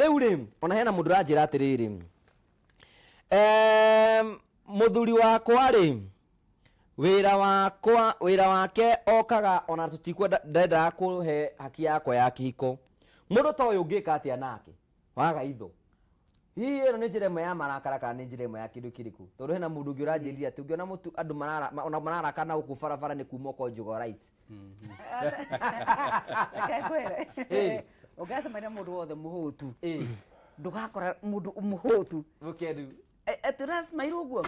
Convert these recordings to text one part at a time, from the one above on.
Rĩu rĩ, ona hena mũndũ ũranjĩra atĩrĩrĩ, mũthuri wakwa rĩ, wĩra wakwa, wĩra wake okaga ona tũtikwenda, ndendaga kũhe haki yakwa ya kĩhiko. Mũndũ ta ũyũ ũngĩka atĩa nake? Waga itho. Hihi ĩno nĩ njĩra ĩmwe ya marakara kana nĩ njĩra ĩmwe ya kĩndũ kĩrĩkũ? Tondũ hena mũndũ ũngĩ ũranjĩrire atĩ ũngĩona mũtu andũ marara, ona mararakana na gũkũ barabara nĩ kuma conjugal rights. Reke ngwĩre. Ĩ. Ũngĩgacemania na mũndũ wothe mũhũtu, Ĩ. ndũgakora mũndũ mũhũtu. Mũkenu. Atĩ ũracemairwo ũguo.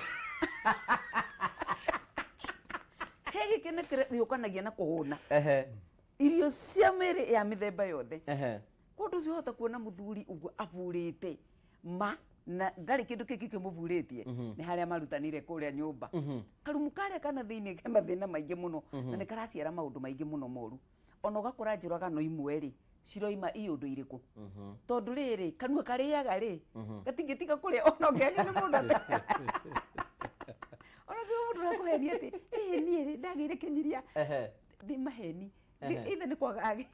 He gĩkeno kĩrĩa gĩũkanagia na kũhũna. Irio cia mĩĩrĩ ya mĩthemba yothe. Kũndũ ũcio ũhota kuona mũthuri ũguo aburĩte ma na ndarĩ kĩndũ kĩngĩ kĩmũburĩtie, nĩ harĩa marutanire kũrĩa nyũmba. Karumu karĩa kana thĩinĩ ke mathĩna maingĩ mũno, na nĩ karaciara maũndũ maingĩ mũno moru. Ona ũgakora njũragano imwe rĩ, ciroima i ũndũ irĩkũ? Tondũ rĩrĩ, kanua karĩaga rĩ, gatingĩtiga kũrĩa ona ũngĩhenio nĩ mũndũ atĩa. Ona ũngĩigua mũndũ arakũhenia atĩ, ĩĩ niĩ rĩ, ndagĩire kĩnyiria. Nĩ maheni. Either nĩ kwaga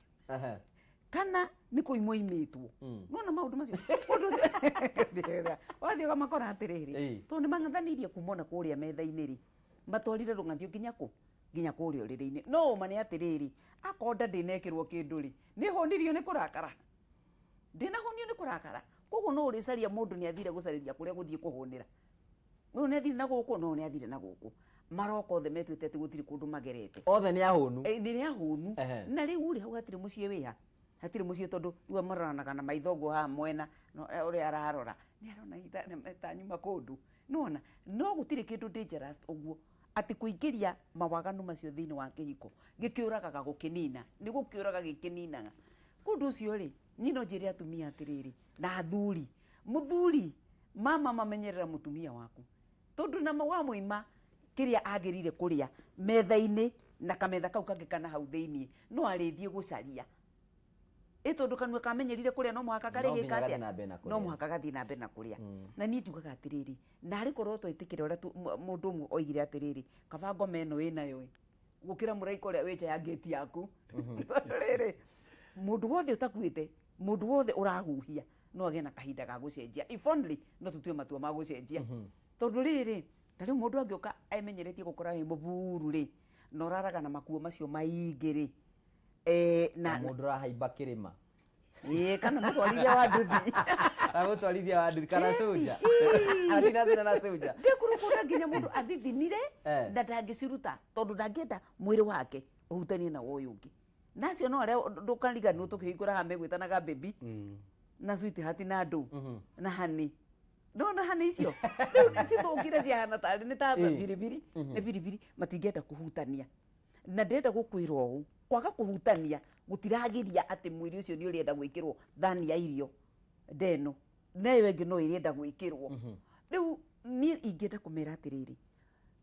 kana nĩ kũimwo imĩtwo. Nona maũndũ macio, ũndũ ũcio wathiĩ ũkamakora atĩrĩrĩ, tondũ nĩ mang'athanĩirie kuma ona kũrĩa metha-inĩ rĩ, matwarire rũng'athio nginya kũ? Nginya kũrĩa ũrĩrĩ-inĩ. No ũma nĩ atĩrĩrĩ, akorwo nda ndĩnekĩrwo kĩndũ rĩ, nĩ hũnirio nĩ kũrakara? Ndĩnahũnio nĩ kũrakara. Koguo no ũrĩcaria mũndũ nĩ athire gũcarĩria kũrĩa gũthiĩ kũhũnĩra. Ũyũ nĩ athire na gũkũ, no nĩ athire na gũkũ. Maroka othe metuĩte atĩ gũtirĩ kũndũ magerete. Othe nĩ ahũnu. Nĩ ahũnu. Na rĩu rĩ, hau hatirĩ mũciĩ wĩha. Hatirĩ mũciĩ tondũ rĩu maroranaga na maitho ũguo haha mwena, no ũrĩa ararora, nĩ arona ta nyuma kũndũ. Nĩwona? No gũtirĩ kĩndũ dangerous ũguo, atĩ kũingĩria mawaganu macio thĩinĩ wa kĩhiko, gĩkĩũragaga gũkĩnina. Nĩ gũkĩũraga gĩkĩninaga. Kũndũ ũcio rĩ, niĩ no njĩre atumia atĩrĩrĩ, na athuri, mũthuri, mama mamenyerera mũtumia waku. Tondũ na wamũima kĩrĩa agĩrĩire kũrĩa metha-inĩ na kametha kau kangĩ kana hau thĩinĩ, no arĩthiĩ gũcaria. Ĩ tondũ kanua kamenyerire kũrĩa no mũhaka No nginya karĩgĩka gathiĩ atĩa? na mbere na No kũrĩa. mũhaka gathiĩ na mbere na kũrĩa. Na niĩ njugaga atĩrĩrĩ, narĩ korwo twetĩkĩra ũrĩa mũndũ ũmwe oigire atĩrĩrĩ, kaba ngoma ĩno wĩnayo ĩ, gũkĩra mũraika ũrĩa wĩ nja ya ngĩti yaku. Tondũ rĩrĩ, mũndũ wothe ũtakuĩte, mũndũ wothe ũrahuhia, no agĩe na kahinda ga gũcenjia. If only no tũtue matua ma gũcenjia. Tondũ rĩrĩ, ta rĩu mũndũ angĩũka emenyeretie gũkora wĩ mũburu rĩ, na ũraraga na makuo macio maingĩ rĩ, na Na mũndũ ũrahaimba kĩrĩma. Ĩĩ, kana mũtwarithia wa nduthi. Kana mũtwarithia wa nduthi, kana cũnja. Ĩĩ. Atina thĩna na cũnja. Ndĩkũrũkũra nginya mũndũ athithinire na ndangĩciruta, tondũ ndangĩenda mwĩrĩ wake ũhutanie na wa ũyũ ũngĩ. Na acio no arĩa ndũkariganĩrwo tũkĩhingũra haha megwĩtanaga baby na sweetheart na andũ na honey. Ndona honey icio rĩu nĩ cithũkire ciahana tarĩ nĩ ta biribiri, nĩ biribiri, matingĩenda kũhutania. Na ndĩrenda gũkwĩra ũũ, kwaga kũhutania gũtiragiria atĩ mwĩrĩ ũcio nĩ ũrenda gwĩkĩrwo thani ya irio ndeno, na ĩyo ĩngĩ no ĩrenda gwĩkĩrwo. Rĩu niĩ ingĩenda kũmera atĩrĩrĩ,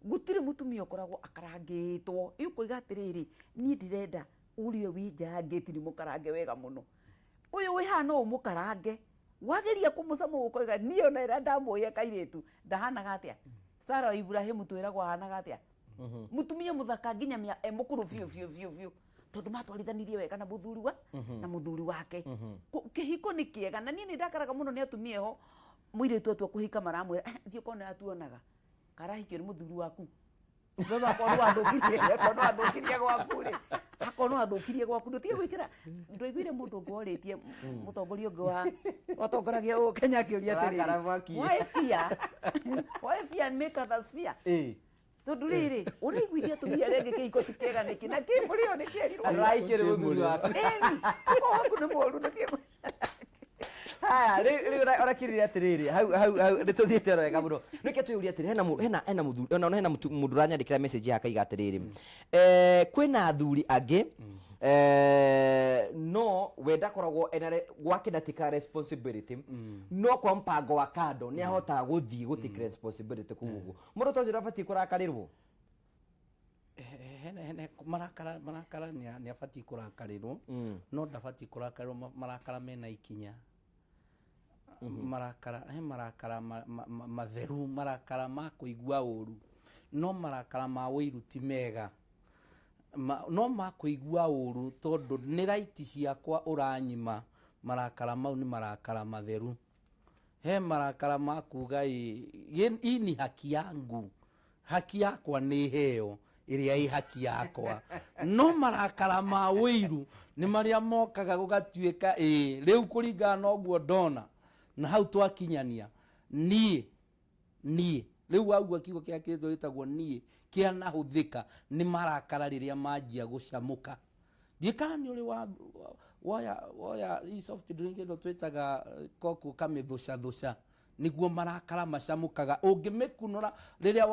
gũtirĩ mũtumia ũkoragwo akarangĩtwo. Ĩ ũkoiga atĩrĩrĩ, niĩ ndĩrenda ũrĩa wĩ nja ya ngĩti nĩ mũkarange wega mũno. Ũyũ wĩ haha no ũmũkarange. Wageria kũmũcama ũkoiga niĩ ona ĩrĩa ndamũĩ kairĩtu ndahanaga atĩa? Sara wa Ibrahimu twĩragwo ahanaga atĩa? Mũtumia mũthaka nginya e mũkũrũ biũ biũ biũ biũ, tondũ matwarithanirie wega na mũthuri wa na mũthuri wake. Kĩhiko nĩ kĩega, na niĩ nĩ ndakaraga mũno nĩ atumia eho mũirĩtu atua kũhika maramwĩra, thiĩ ũkone atuonaga karahikio nĩ mũthuri waku. We akorwo nĩ wathũkirie, akorwo nĩ wathũkirie gwaku rĩ, akorwo nĩ wathũkirie gwaku, ndũtige gwĩkĩra. Ndwaiguire mũndũ ũngĩ worĩtie mũtongoria ũngĩ wa watongoragia ũũ Kenya akĩũria atĩrĩrĩ, Ũrakara mwaki. why fear? Why fear and make others fear? Tondũ rĩrĩ, ũraiguithia atumia arĩa angĩ kĩhiko ti kĩega nĩkĩ? Na kĩ mũrĩo nĩ kĩerirwo. Arahikio nĩ mũthuri waku. Ĩni, ũkorwo waku nĩ mũũru nĩkĩ? Haya, rĩu ũrakirire atĩrĩrĩ, hau hau hau nĩ tũthiĩte oro wega mũno. Reke twĩyũrie atĩrĩ, hena hena hena mũthuri, ona hena mũndũ ũranyandĩkĩra message yake akaiga atĩrĩrĩ, kwĩna athuri angĩ, no we ndakoragwo ena gwake ndatĩkaga responsibility, no kwa mpango wa kando nĩ ahotaga gũthiĩ gũ take responsibility kũu ũguo. Mũndũ ta ũcio ndabatiĩ kũrakarĩrwo? Marakara, marakara nĩ abatiĩ kũrakarĩrwo, no ndabatiĩ kũrakarĩrwo marakara mena ikinya. Marakara, he marakara matheru, marakara ma kũigua ũru, no marakara ma ũiru ti mega. No ma kũigua ũru tondũ nĩ right ciakwa ũranyima. Marakara mau nĩ marakara matheru. He marakara ma kuga ĩ hii ni haki yangu, haki yakwa nĩ heo ĩrĩa ĩ haki yakwa. No marakara ma ũiru nĩ marĩa mokaga gũgatuĩka ĩ rĩu kũringana na ũguo ndona na hau twakinyania niĩ niĩ rĩu waigua kiugo kĩa kĩndũ gĩtagwo niĩ kĩanahũthĩka nĩ marakara rĩrĩa manjia gũcamũka. Ndiũĩ kana nĩ ũrĩ woya woya hii soft drink ĩno twĩtaga Coke ũkamĩthũcathũca nĩguo marakara macamũkaga. Ũngĩmĩkunũra rĩrĩa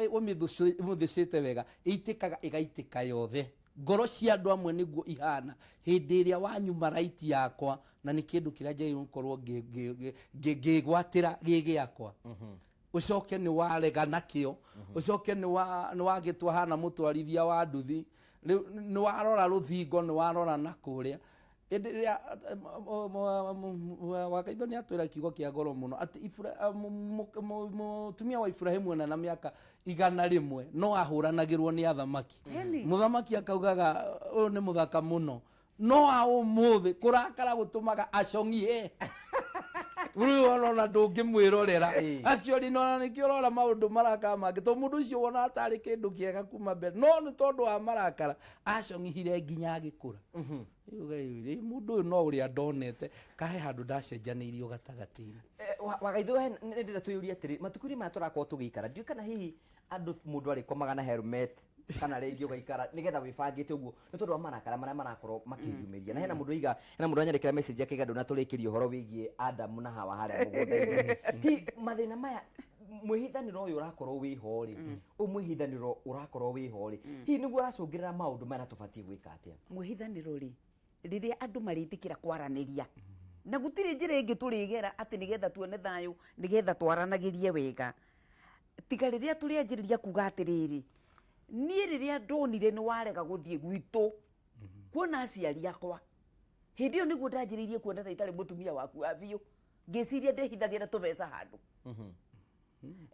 ũmĩthũcĩte wega ĩitĩkaga ĩgaitĩka yothe. Ngoro cia andũ amwe nĩguo ihana hĩndĩ ĩrĩa wanyuma right yakwa na nĩ kĩndũ kĩrĩa njagĩrĩirwo gũkorwo ngĩgwatĩra gĩ gĩakwa. Ũcoke nĩ warega nakĩo, ũcoke nĩ wagĩtua hana mũtwarithia wa nduthi, rĩu nĩ warora rũthingo, nĩ warora na kũrĩa. Hĩndĩ ĩrĩa Wakaitho nĩ atwĩra kiugo kĩa goro mũno atĩ mũtumia wa Iburahĩmu ona na mĩaka 100 no ahũranagĩrwo nĩ athamaki. Mũthamaki akaugaga ũyũ nĩ mũthaka mũno, no a ũmũthĩ kũrakara gũtũmaga acong'ie. Rĩu ona ndũngĩmwĩrorera. Actually no nĩkĩo ũrona maũndũ marakara mangĩ, tondũ mũndũ ũcio wonaga tarĩ kĩndũ kĩega kuma mbere, no nĩ tondũ wa marakara acong'ihire nginya agĩkũra. Mũndũ ũyũ no ũrĩa ndonete kahe handũ ndacenjanĩirio gatagatĩ-inĩ. Wagaitho nĩ ndĩrenda twĩyũrie atĩrĩ, matukũ-inĩ maya tũrakorwo tũgĩikara, ndiũĩ kana hihi andũ mũndũ arĩkomaga na helmet kana rĩngĩ ũgaikara nĩgetha wĩbangĩte ũguo nĩ tondũ wa marakara marĩa marakorwo makĩyumĩria. Na hena mũndũ oiga, hena mũndũ anyandĩkĩra message akĩiga ndũnatũrĩkĩria ũhoro wĩgiĩ Adamu na Hawa harĩa mũgũnda-inĩ. Hihi mathĩna maya mwĩhithanĩro ũyũ ũrakorwo wĩho rĩ, ũyũ mwĩhithanĩro ũrakorwo wĩho rĩ, hihi nĩguo ũracũngĩrĩra maũndũ maya na tũbatiĩ gwĩka atĩa? Mwĩhithanĩro rĩ, rĩrĩa andũ marĩtĩkĩra kwaranĩria, na gũtirĩ njĩra ĩngĩ tũrĩgera atĩ nĩgetha tuone thayũ, nĩgetha twaranagĩrie wega, tiga rĩrĩa tũrĩanjĩrĩria kuga atĩrĩrĩ, niĩ rĩrĩa ndonire nĩ warega gũthiĩ gwitũ kuona aciari akwa, hĩndĩ ĩyo nĩguo ndanjĩrĩirie kuona ta itarĩ mũtumia waku wa biũ, ngĩciria ndĩhithagĩra tũbeca handũ.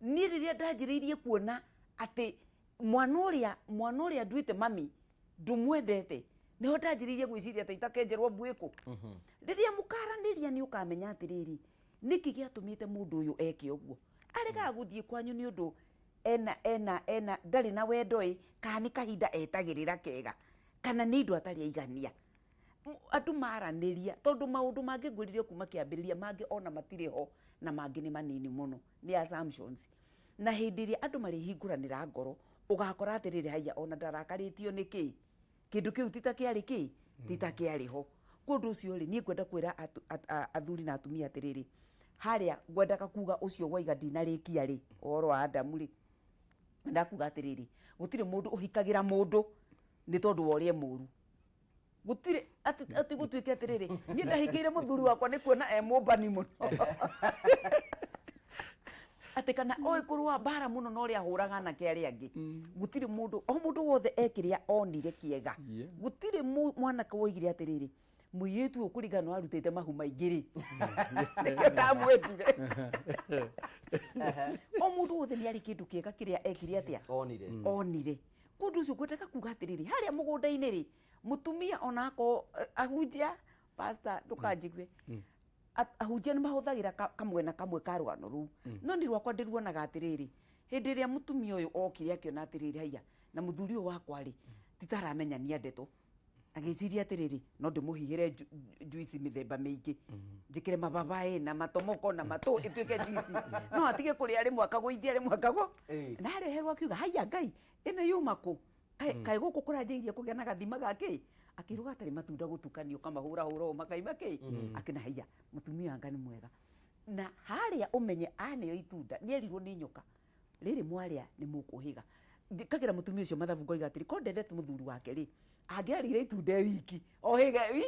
Niĩ rĩrĩa ndanjĩrĩirie kuona atĩ mwana ũrĩa nduĩte mami ndũmwendete, nĩho ndanjĩrĩirie gwĩciria atĩ itakenjerwo mbuĩkũ. Rĩrĩa mũkaranĩria nĩ ũkamenya atĩrĩrĩ, nĩkĩ gĩatũmĩte mũndũ ũyũ eke ũguo. Aregaga gũthiĩ kwanyu nĩ ũndũ ena ndarĩ na wendo ĩ, kana nĩ kahinda etagĩrĩra kega, kana nĩ indo atarĩ aigania. Andũ maranĩria, tondũ maũndũ mangĩ ngwĩrire kuma kĩambĩrĩria, mangĩ ona matirĩ ho na mangĩ nĩ manini mũno, nĩ assumptions. Na hĩndĩ ĩrĩa andũ marĩhingũranĩra ngoro, ũgakora atĩrĩrĩ, haiya ona ndarakarĩtio nĩ kĩ, kĩndũ kĩu ti ta kĩarĩ kĩ, ti ta kĩarĩ ho. Kwa ũndũ ũcio rĩ, niĩ ngwenda kwĩra athuri na atumia atĩrĩrĩ, harĩa ngwendaga kuga ũcio waiga ndinarĩkia rĩ, ũhoro wa Adamu rĩ, ndakuga atĩrĩrĩ, gũtirĩ mũndũ ũhikagĩra mũndũ nĩ tondũ wa ũrĩa e mũru. Gũtirĩ atĩ gũtuĩke atĩrĩrĩ, niĩ ndahikĩire mũthuri wakwa nĩ kuona e mũmbani mũno. Atĩ kana oĩ kũrũa mbara mũno na ũrĩa ahũraga anake arĩa angĩ. Gũtirĩ mũndũ, o mũndũ wothe ekĩrĩa onire kĩega. Gũtirĩ mwanake woigire atĩrĩrĩ, mũirĩtu ũyũ kũringana na arutĩte mahu maingĩ rĩ, nĩkĩo ndamwendire. O mũndũ wothe nĩ arĩ kĩndũ kĩega kĩrĩa ekire atĩa? Onire. Onire. Kwa ũndũ ũcio ngwendaga kuga atĩrĩrĩ, harĩa mũgũnda-inĩ rĩ, mũtumia ona akorwo ahunjia, pastor ndũkanjigue, ahunjia nĩ mahũthagĩra kamwena kamwe ka rũgano rũu. No niĩ rwakwa ndĩruonaga atĩrĩrĩ, hĩndĩ ĩrĩa mũtumia ũyũ okire akĩona atĩrĩrĩ, haiya, na mũthuri ũyũ wakwa rĩ, titaramenya ndeto. Agĩciria atĩrĩrĩ, no ndĩmũhihĩre juice mĩthemba mĩingĩ, njĩkĩre mababaĩ na matomoko na matũ ĩtuĩke juice. No atige kũrĩa rĩmwe akagũithia rĩmwe akagũ. Na areherwo akiuga, haiya Ngai, ĩno yuma kũ? Kaĩ gũkũ kũranjĩrĩirie kũgĩa na gathima ga kĩ? Akĩrwo gatarĩ matunda gũtukanio, ũkamahũrahũra ũũ makaima kĩ? Akĩona haiya, mũtumia anga nĩ mwega. Na harĩa ũmenye aneo itunda, nĩerirwo nĩ nyoka, rĩrĩ mwarĩa nĩ mũkũhĩga. Njĩkagĩra mũtumia ũcio mathabu ngoiga atĩrĩ, korwo ndendete mũthuri wake rĩ, angĩarĩire itunda e wiki, ohĩge wi.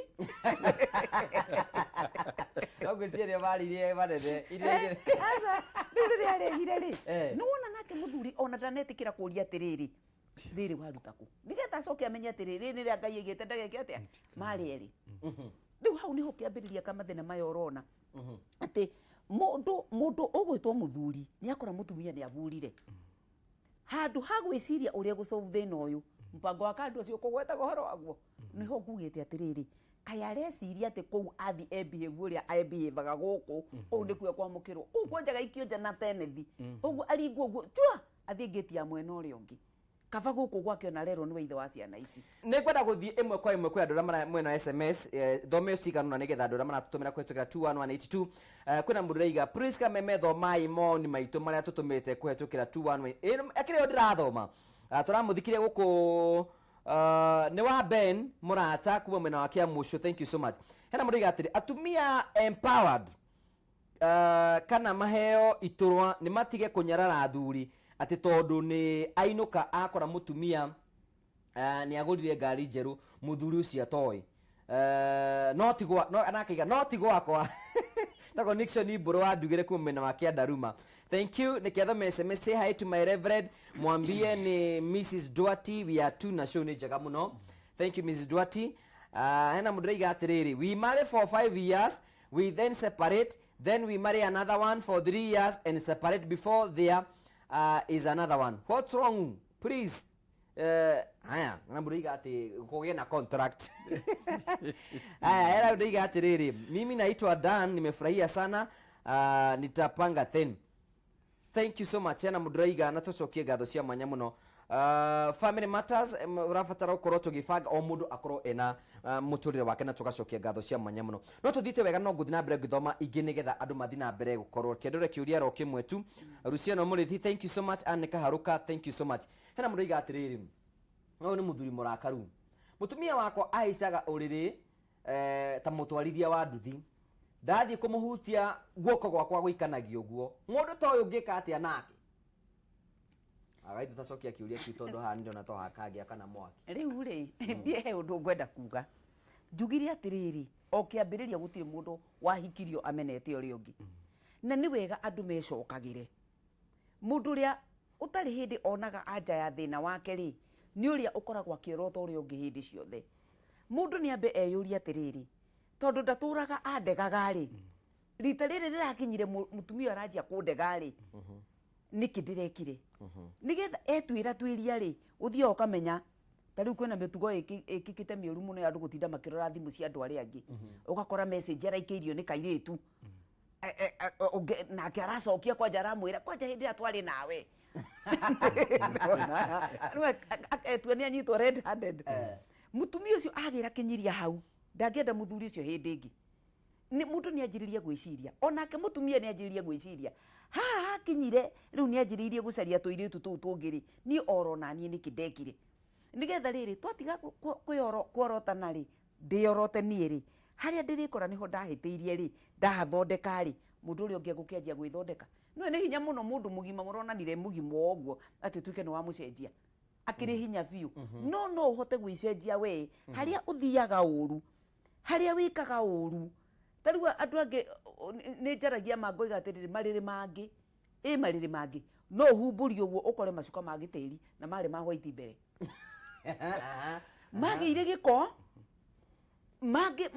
No ngwĩciria marĩire manene, iria Aca, rĩu rĩrĩa arehire rĩ, nĩwona nake mũthuri ona ndanetĩkĩra kũria atĩrĩrĩ, rĩrĩ waruta kũ? Nĩgetha acoke amenye atĩrĩrĩ, rĩrĩ nĩrĩa Ngai aigĩte ndageke atĩa? Marĩ erĩ. Rĩu hau nĩho kĩambĩrĩria ka mathĩna maya ũrona. Atĩ mũndũ ũgwĩtwo mũthuri nĩ akora mũtumia nĩ aburire. Handũ ha gwĩciria ũrĩa gũsolve thĩna ũyũ, mũbango wa kando ũcio ũkũgwetaga ũhoro waguo, nĩho ngugĩte atĩrĩrĩ, Kaĩ areciria atĩ kũu athi ebehave ũrĩa ebehavaga gũkũ, kũu nĩkuo kwamũkĩrwo, kũu kwanjaga ikio nja na tenethi ũguo, aringwo ũguo chua athiĩ ngĩti ya mwena ũrĩa ũngĩ, kaba gũkũ gwake ona rerwo nĩwe ithe wa ciana ici. Nĩ ngwenda gũthiĩ ĩmwe kwa ĩmwe kwĩ andũ arĩa mara mwena wa SMS, thome cigana ũna nĩgetha andũ arĩa maratũtũmĩra kũhĩtũkĩra 21182. Kwĩna mũndũ ũraiga, "Priska Meme, thomai mawoni maitũ marĩa tũtũmĩte kũhĩtũkĩra 211." Akĩrĩ yo ndĩrathoma. Tũramũthikire gũkũ nĩ wa Ben Mũrata kuma mwena wa Kĩamucu. Thank you so much. Hena mũndũ ũraiga atĩrĩ, "Atumia empowered kana maheo itũrwa nĩ matige kũnyarara athuri atĩ tondũ nĩ ainũka akora mũtumia nĩ agũrire ngari njerũ mũthuri ũcio atoĩ. No ti gwa no anakaiga no ti gwakwa." Tagwo Nixon Iburu wa Ndugire kuma mwena wa Kĩandaruma. Thank you. Nikiathoma SMS, "Say hi to my reverend, mwambie ni Mrs Duarte, we are two na show nĩ njega mũno." Thank you, Mrs Duarte. Hena mũndũ ũraiga atĩrĩrĩ, "We marry for 5 years, we then separate, then we marry another one for 3 years and separate before there is another one. What's wrong, please?" Haya, na mũndũ oiga atĩ kũgĩe na contract. Haya, hena mũndũ oiga atĩrĩrĩ, "Mimi naitwa Dan, nimefurahia sana, nitapanga then." Thank you so much. Hena mũndũ ũraiga na tũcokie ngatho cia mwanya mũno. Family matters, ũrabatara gũkorwo tũgĩbanga o mũndũ akorwo ena mũtũrĩre wake, na tũgacokia ngatho cia mwanya mũno. No tũthiĩte wega, no ngũthiĩ na mbere ngĩthoma ingĩ nĩgetha andũ mathiĩ na mbere gũkorwo kĩndũre kĩũria ro kĩmwe tu. Luciano Mũrĩthi, thank you so much. Anne Kaharuka, thank you so much. Hena mũndũ oiga atĩrĩrĩ, ũyũ nĩ mũthuri mũrakaru, "Mũtumia wakwa ahaicaga ũrĩrĩ ta mũtwarithia wa nduthi, ndathiĩ kũmũhutia guoko gwakwa gũikanagia ũguo. Mũndũ ta ũyũ ngĩka atĩa nake?" Agaitũ tacokia kĩũria kĩu tondũ haha nĩndona to hakangĩa kana mwaki. Rĩu rĩ, ndiĩ he ũndũ ngwenda kuga. Njugire atĩrĩrĩ, o kĩambĩrĩria gũtirĩ mũndũ wahikirio amenete ũrĩa ũngĩ, na nĩ wega andũ mecokagĩre. Mũndũ ũrĩa ũtarĩ hĩndĩ onaga anja ya thĩna wake rĩ, nĩ ũrĩa ũkoragwo akĩorota ũrĩa ũngĩ hĩndĩ ciothe. Mũndũ nĩ ambe eyũrie atĩrĩrĩ, tondũ ndatũraga andegaga rĩ, rita rĩrĩ rĩrakinyire mũtumia aranjia kũndega rĩ, nĩkĩ ndĩrekire? Nĩgetha etuĩra tuĩria rĩ, ũthiaga ũkamenya. Ta rĩu kwĩna mĩtugo ĩkĩkĩte mĩũru mũno ya andũ gũtinda makĩrora thimũ cia andũ arĩa angĩ. Ũgakora message araikĩirio nĩ kairĩtu, nake aracokia kwanja, aramwĩra kwanja hĩndĩ ĩrĩa twarĩ nawe. Rĩu etua nĩ anyitwo red handed. Mũtumia ũcio agĩra kĩnyiria hau, ndangĩenda mũthuri ũcio hĩndĩ ĩngĩ. Nĩ mũndũ nĩ anjĩrĩrie gwĩciria, onake mũtumia nĩ anjĩrĩrie gwĩciria haha hakinyire rĩu nĩ anjĩrĩirie gũcaria tũirĩtu tũu tũngĩ rĩ, niĩ oro naniĩ nĩkĩ ndekire? Nĩgetha rĩrĩ twatiga kuorotana rĩ, ndĩyorote niĩ rĩ, harĩa ndĩrĩkora nĩho ndahĩtĩirie rĩ, ndahathondeka rĩ, mũndũ ũrĩa ũngĩ egũkĩanjia gwĩthondeka. No nĩ hinya mũno mũndũ mũgima mũronanire mũgima o ũguo atĩ ũtuĩke nĩ wamũcenjia, akĩrĩ hinya biũ, no no ũhote gwĩcenjia we harĩa ũthiaga ũru, harĩa wĩkaga ũru. Ta rĩu andũ angĩ nĩ njaragia ma ngoiga atĩrĩrĩ, marĩrĩ mangĩ ĩ marĩrĩ mangĩ no ũhumbũrie ũguo ũkore macuka ma gĩtĩri na marĩ ma white mbere magĩire gĩko mangĩ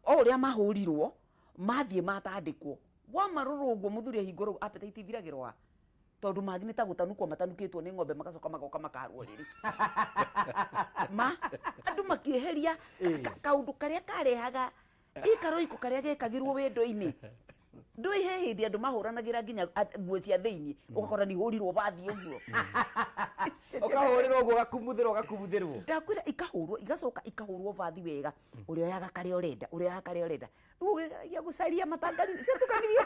o ũrĩa mahũrirwo mathiĩ matandĩkwo, wamarora ũguo mũthuri ahingũra ũguo appetite ithiragĩrwo ha, tondũ mangĩ nĩ ta gũtanukwo matanukĩtwo nĩ ng'ombe, magacoka magoka makarwo rĩrĩ ma andũ makĩeheria kaũndũ karĩa karehaga ikaroiko karĩa gekagĩrwo wendo-inĩ. Ndũĩ he hĩndĩ andũ mahũranagĩra nginya nguo cia thĩinĩ, ũgakora nĩ ihũrirwo bathi ũguo. Ũkahũrĩrwo ũguo, ũgakumuthĩrwo, ũgakumuthĩrwo. Ndakwĩra ikahũrwo, igacoka ikahũrwo bathi wega, ũrĩa oyaga karĩa ũrenda, ũrĩa oyaga karĩa ũrenda, rĩu ũgĩgeragia gũcaria matangari ciatukanirio,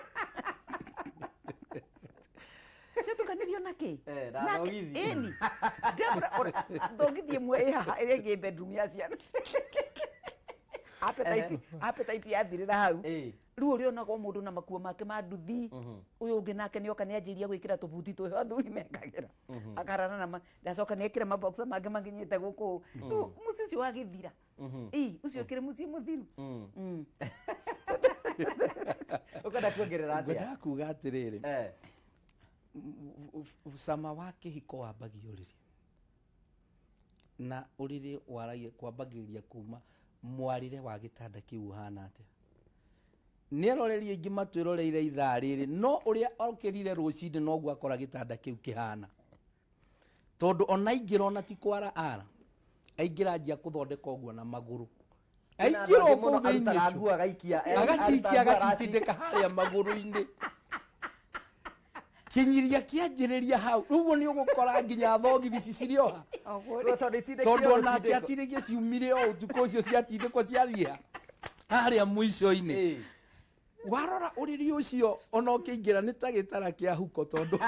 ciatukanirio na kĩ? Na thogithi. Ĩni. Ndĩramwĩra thogithi ĩmwe ĩ haha, ĩrĩa ĩngĩ ĩ bedroom ya ciana. Appetite yathirĩra hau. Rĩu ũrĩa onaga o mũndũ na makuo make ma nduthi, ũyũ ũngĩ nake nĩoka nĩanjĩria gwĩkĩra tũbuti twĩho athuri mekagĩra, akarara na ndacoka nĩekĩra maboxa mangĩ makinyĩte gũkũ. Rĩu mũciĩ ũcio wagĩthira. Ĩ ũcio ũkĩrĩ mũciĩ mũthiru. Ũkwenda kuongerera atĩa? Ngwendaga kuga atĩrĩrĩ, cama wa kĩhiko wambagia ũrĩrĩ, na ũrĩrĩ waragia kwambagĩrĩria kuma mwarĩre wa gĩtanda kĩu ũhana atĩa. Nĩ eroreri aingĩ matwĩroreire ithaa rĩrĩ, no ũrĩa okĩrire rũcinĩ noguo akora gĩtanda kĩu kĩhana, tondũ ona aingĩra ona ti kwara ara aingĩra anjia kũthondeka ũguo na magũrũ. Aingĩra o kũu thĩinĩ arutaga ũcio. nguo agaikia Agacikia, aruta nguo agacitindĩka harĩa magũrũ-inĩ. Kĩnyiria kĩanjĩrĩria hau. Rĩu ũguo nĩ ũgũkora nginya thogithi cicirĩ oha. Rĩu tondũ itindĩkire Tondũ onake gũtindĩkwo. atirĩgie ciumire o ũtukũ ũcio, ciatindĩkwo ciathiĩ ha? Harĩa mũico-inĩ. Warora ũrĩrĩ ũcio, ona ũkĩingĩra nĩ ta gĩtara kĩa huko, tondũ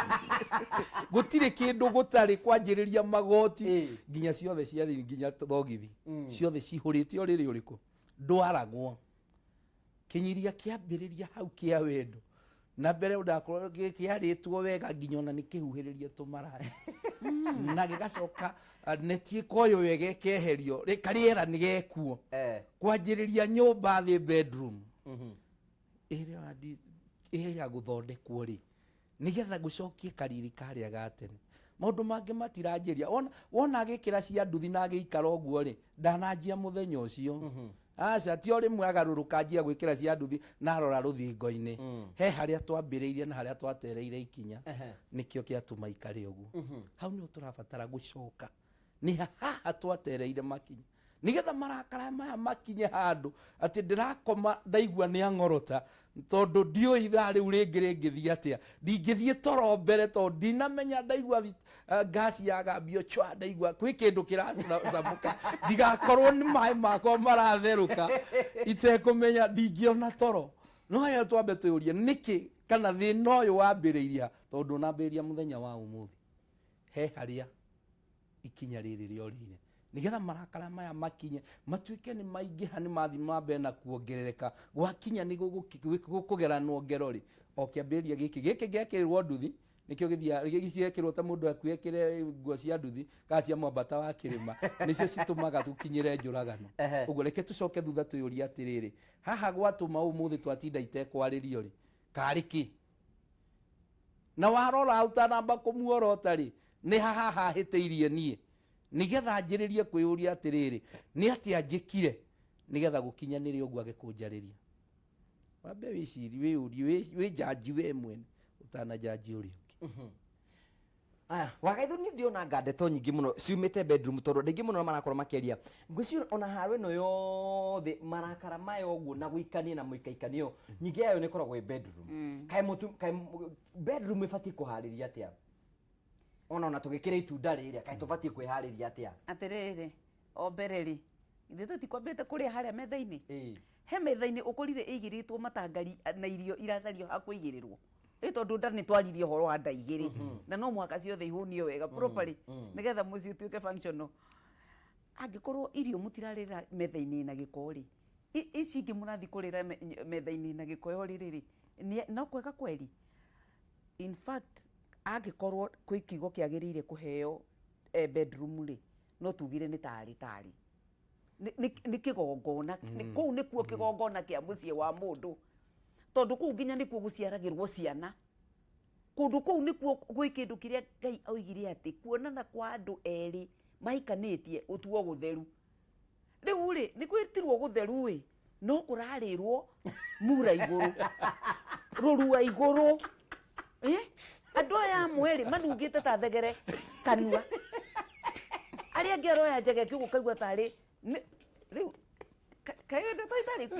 gũtirĩ kĩndũ gũtarĩ, kwanjĩrĩria magoti nginya ciothe ciathiĩ, nginya thogithi ciothe cihũrĩte ũrĩrĩ ũrĩkũ ndwaragwo. Kĩnyiria kĩambĩrĩria hau kĩa wendo, na mbere ndakorwo kĩarĩtwo wega, nginya ona nĩ kĩhuhĩrĩrie tũmaraĩ na gĩgacoka neti ĩkoywo wega, ĩkeherio, karĩera nĩ gekuo. Kwanjĩrĩria nyũmba thĩ, bedroom ĩrĩa ĩrĩa gũthondekwo rĩ, nĩgetha gũcokie kariri karĩa ga tene. Maũndũ mangĩ matiranjĩria. Wona agĩkĩra cia nduthi na agĩikara ũguo rĩ, ndananjia mũthenya ũcio. Aca, ti o rĩmwe agarũrũka anjia gwĩkĩra cia nduthi na arora rũthingo-inĩ. He harĩa twambĩrĩirie na harĩa twatereire ikinya. Nĩkĩo kĩatũma ikare ũguo. Hau nĩho tũrabatara gũcoka, nĩ haha twatereire makinya, nigetha marakara maya makinye handũ atĩ ndĩrakoma ndaigua nĩ ang'orota, tondũ ndiũĩ ithaa rĩu rĩngĩ rĩngĩthiĩ atĩa. Ndingĩthiĩ toro mbere tondũ ndinamenya. Ndaigua ngasi yagambio chwa, ndaigua kwĩ kĩndũ kĩracamũka, ndigakorwo nĩ maĩ makwa maratherũka itekũmenya, ndingĩona toro. No haya twambe twĩyũrie nĩkĩ kana thĩna ũyũ wambĩrĩirie, tondũ ndũnambĩrĩria mũthenya wa ũmũthĩ. He harĩa ikinya rĩrĩ rĩorĩire, nigetha marakara maya makinye matuĩke nĩ maingĩha, nĩ mathi ma mbere na kuongerereka, gwakinya nĩ gũkũgeranwo ngero rĩ, o kĩambĩrĩria gĩkĩ gĩkĩ gĩekĩrĩrwo nduthi nĩkĩo gĩthiaga ciekĩrwo, ta mũndũ akuekĩre nguo cia nduthi kana cia mwambata wa kĩrĩma, nĩcio citũmaga tũkinyĩre njũragano. Ũguo reke tũcoke thutha twĩyũrie atĩrĩrĩ, haha gwatũma ũmũthĩ twatinda itekwarĩrio rĩ, karĩ kĩ? Na warora ũtanamba kũmuorota rĩ, nĩ haha hahĩtĩirie niĩ, nĩgetha njĩrĩrie kwĩyũria atĩrĩrĩ, nĩ atĩa njĩkire nĩgetha gũkinyanĩre ũguo agĩkũnjarĩria? Wambe wĩciri, wĩyũrie, wĩnjanji we mwene ũtanajanji ũrĩa ũngĩ. Aya, wagaitho niĩ ndĩrona nga ndeto nyingĩ mũno ciumĩte bedroom, tondũ andũ aingĩ mũno marakorwo makĩaria. Ngwĩciria ona haro ĩno yothe, marakara maya ũguo na gũikania na mũikaikanio, nyingĩ yayo nĩ ĩkoragwo ĩ bedroom. Kaĩ mũtu kaĩ bedroom ĩbatiĩ kũharĩria atĩa? Ona tũgĩkĩra itunda rĩrĩa, kaĩ tũbatiĩ kwĩharĩria atĩa? Atĩrĩrĩ, o mbere rĩ, ithuĩ tũtikwambĩte kũrĩa harĩa metha-inĩ. He metha-inĩ ũkorire ĩigĩrĩtwo matangari na irio iracario ha kũigĩrĩrwo, ĩ tondũ nda nĩ twaririe ũhoro wa nda igĩrĩ, na no mũhaka ciothe ihũnio wega properly nĩgetha mũciĩ ũtuĩke functional. Angĩkorwo irio mũtirarĩra metha-inĩ na gĩko rĩ, ici ingĩ mũrathiĩ kũrĩra metha-inĩ na gĩko rĩrĩ rĩ, no kwega kweri. In fact, angĩkorwo kwĩ kiugo kĩagĩrĩire kũheo bedroom rĩ, no tugire nĩ tarĩ tarĩ nĩ kĩgongona. Kũu nĩkuo kĩgongona kĩa mũciĩ wa mũndũ, tondũ kũu nginya nĩkuo gũciaragĩrwo ciana. Kũndũ kũu nĩkuo gwĩ kĩndũ kĩrĩa Ngai oigire atĩ kuonana kwa andũ erĩ mahikanĩtie gũtuo gũtheru. Rĩu rĩ, nĩ gwĩtirwo gũtheru ĩ, no kũrarĩrwo mura igũrũ, rũrua igũrũ. Andũ aya amwe rĩ, manungĩte ta thegere kanua, arĩa angĩ aroya njegeke ũguo kaigua tarĩ rĩu kaĩ ndeto itarĩ kuo.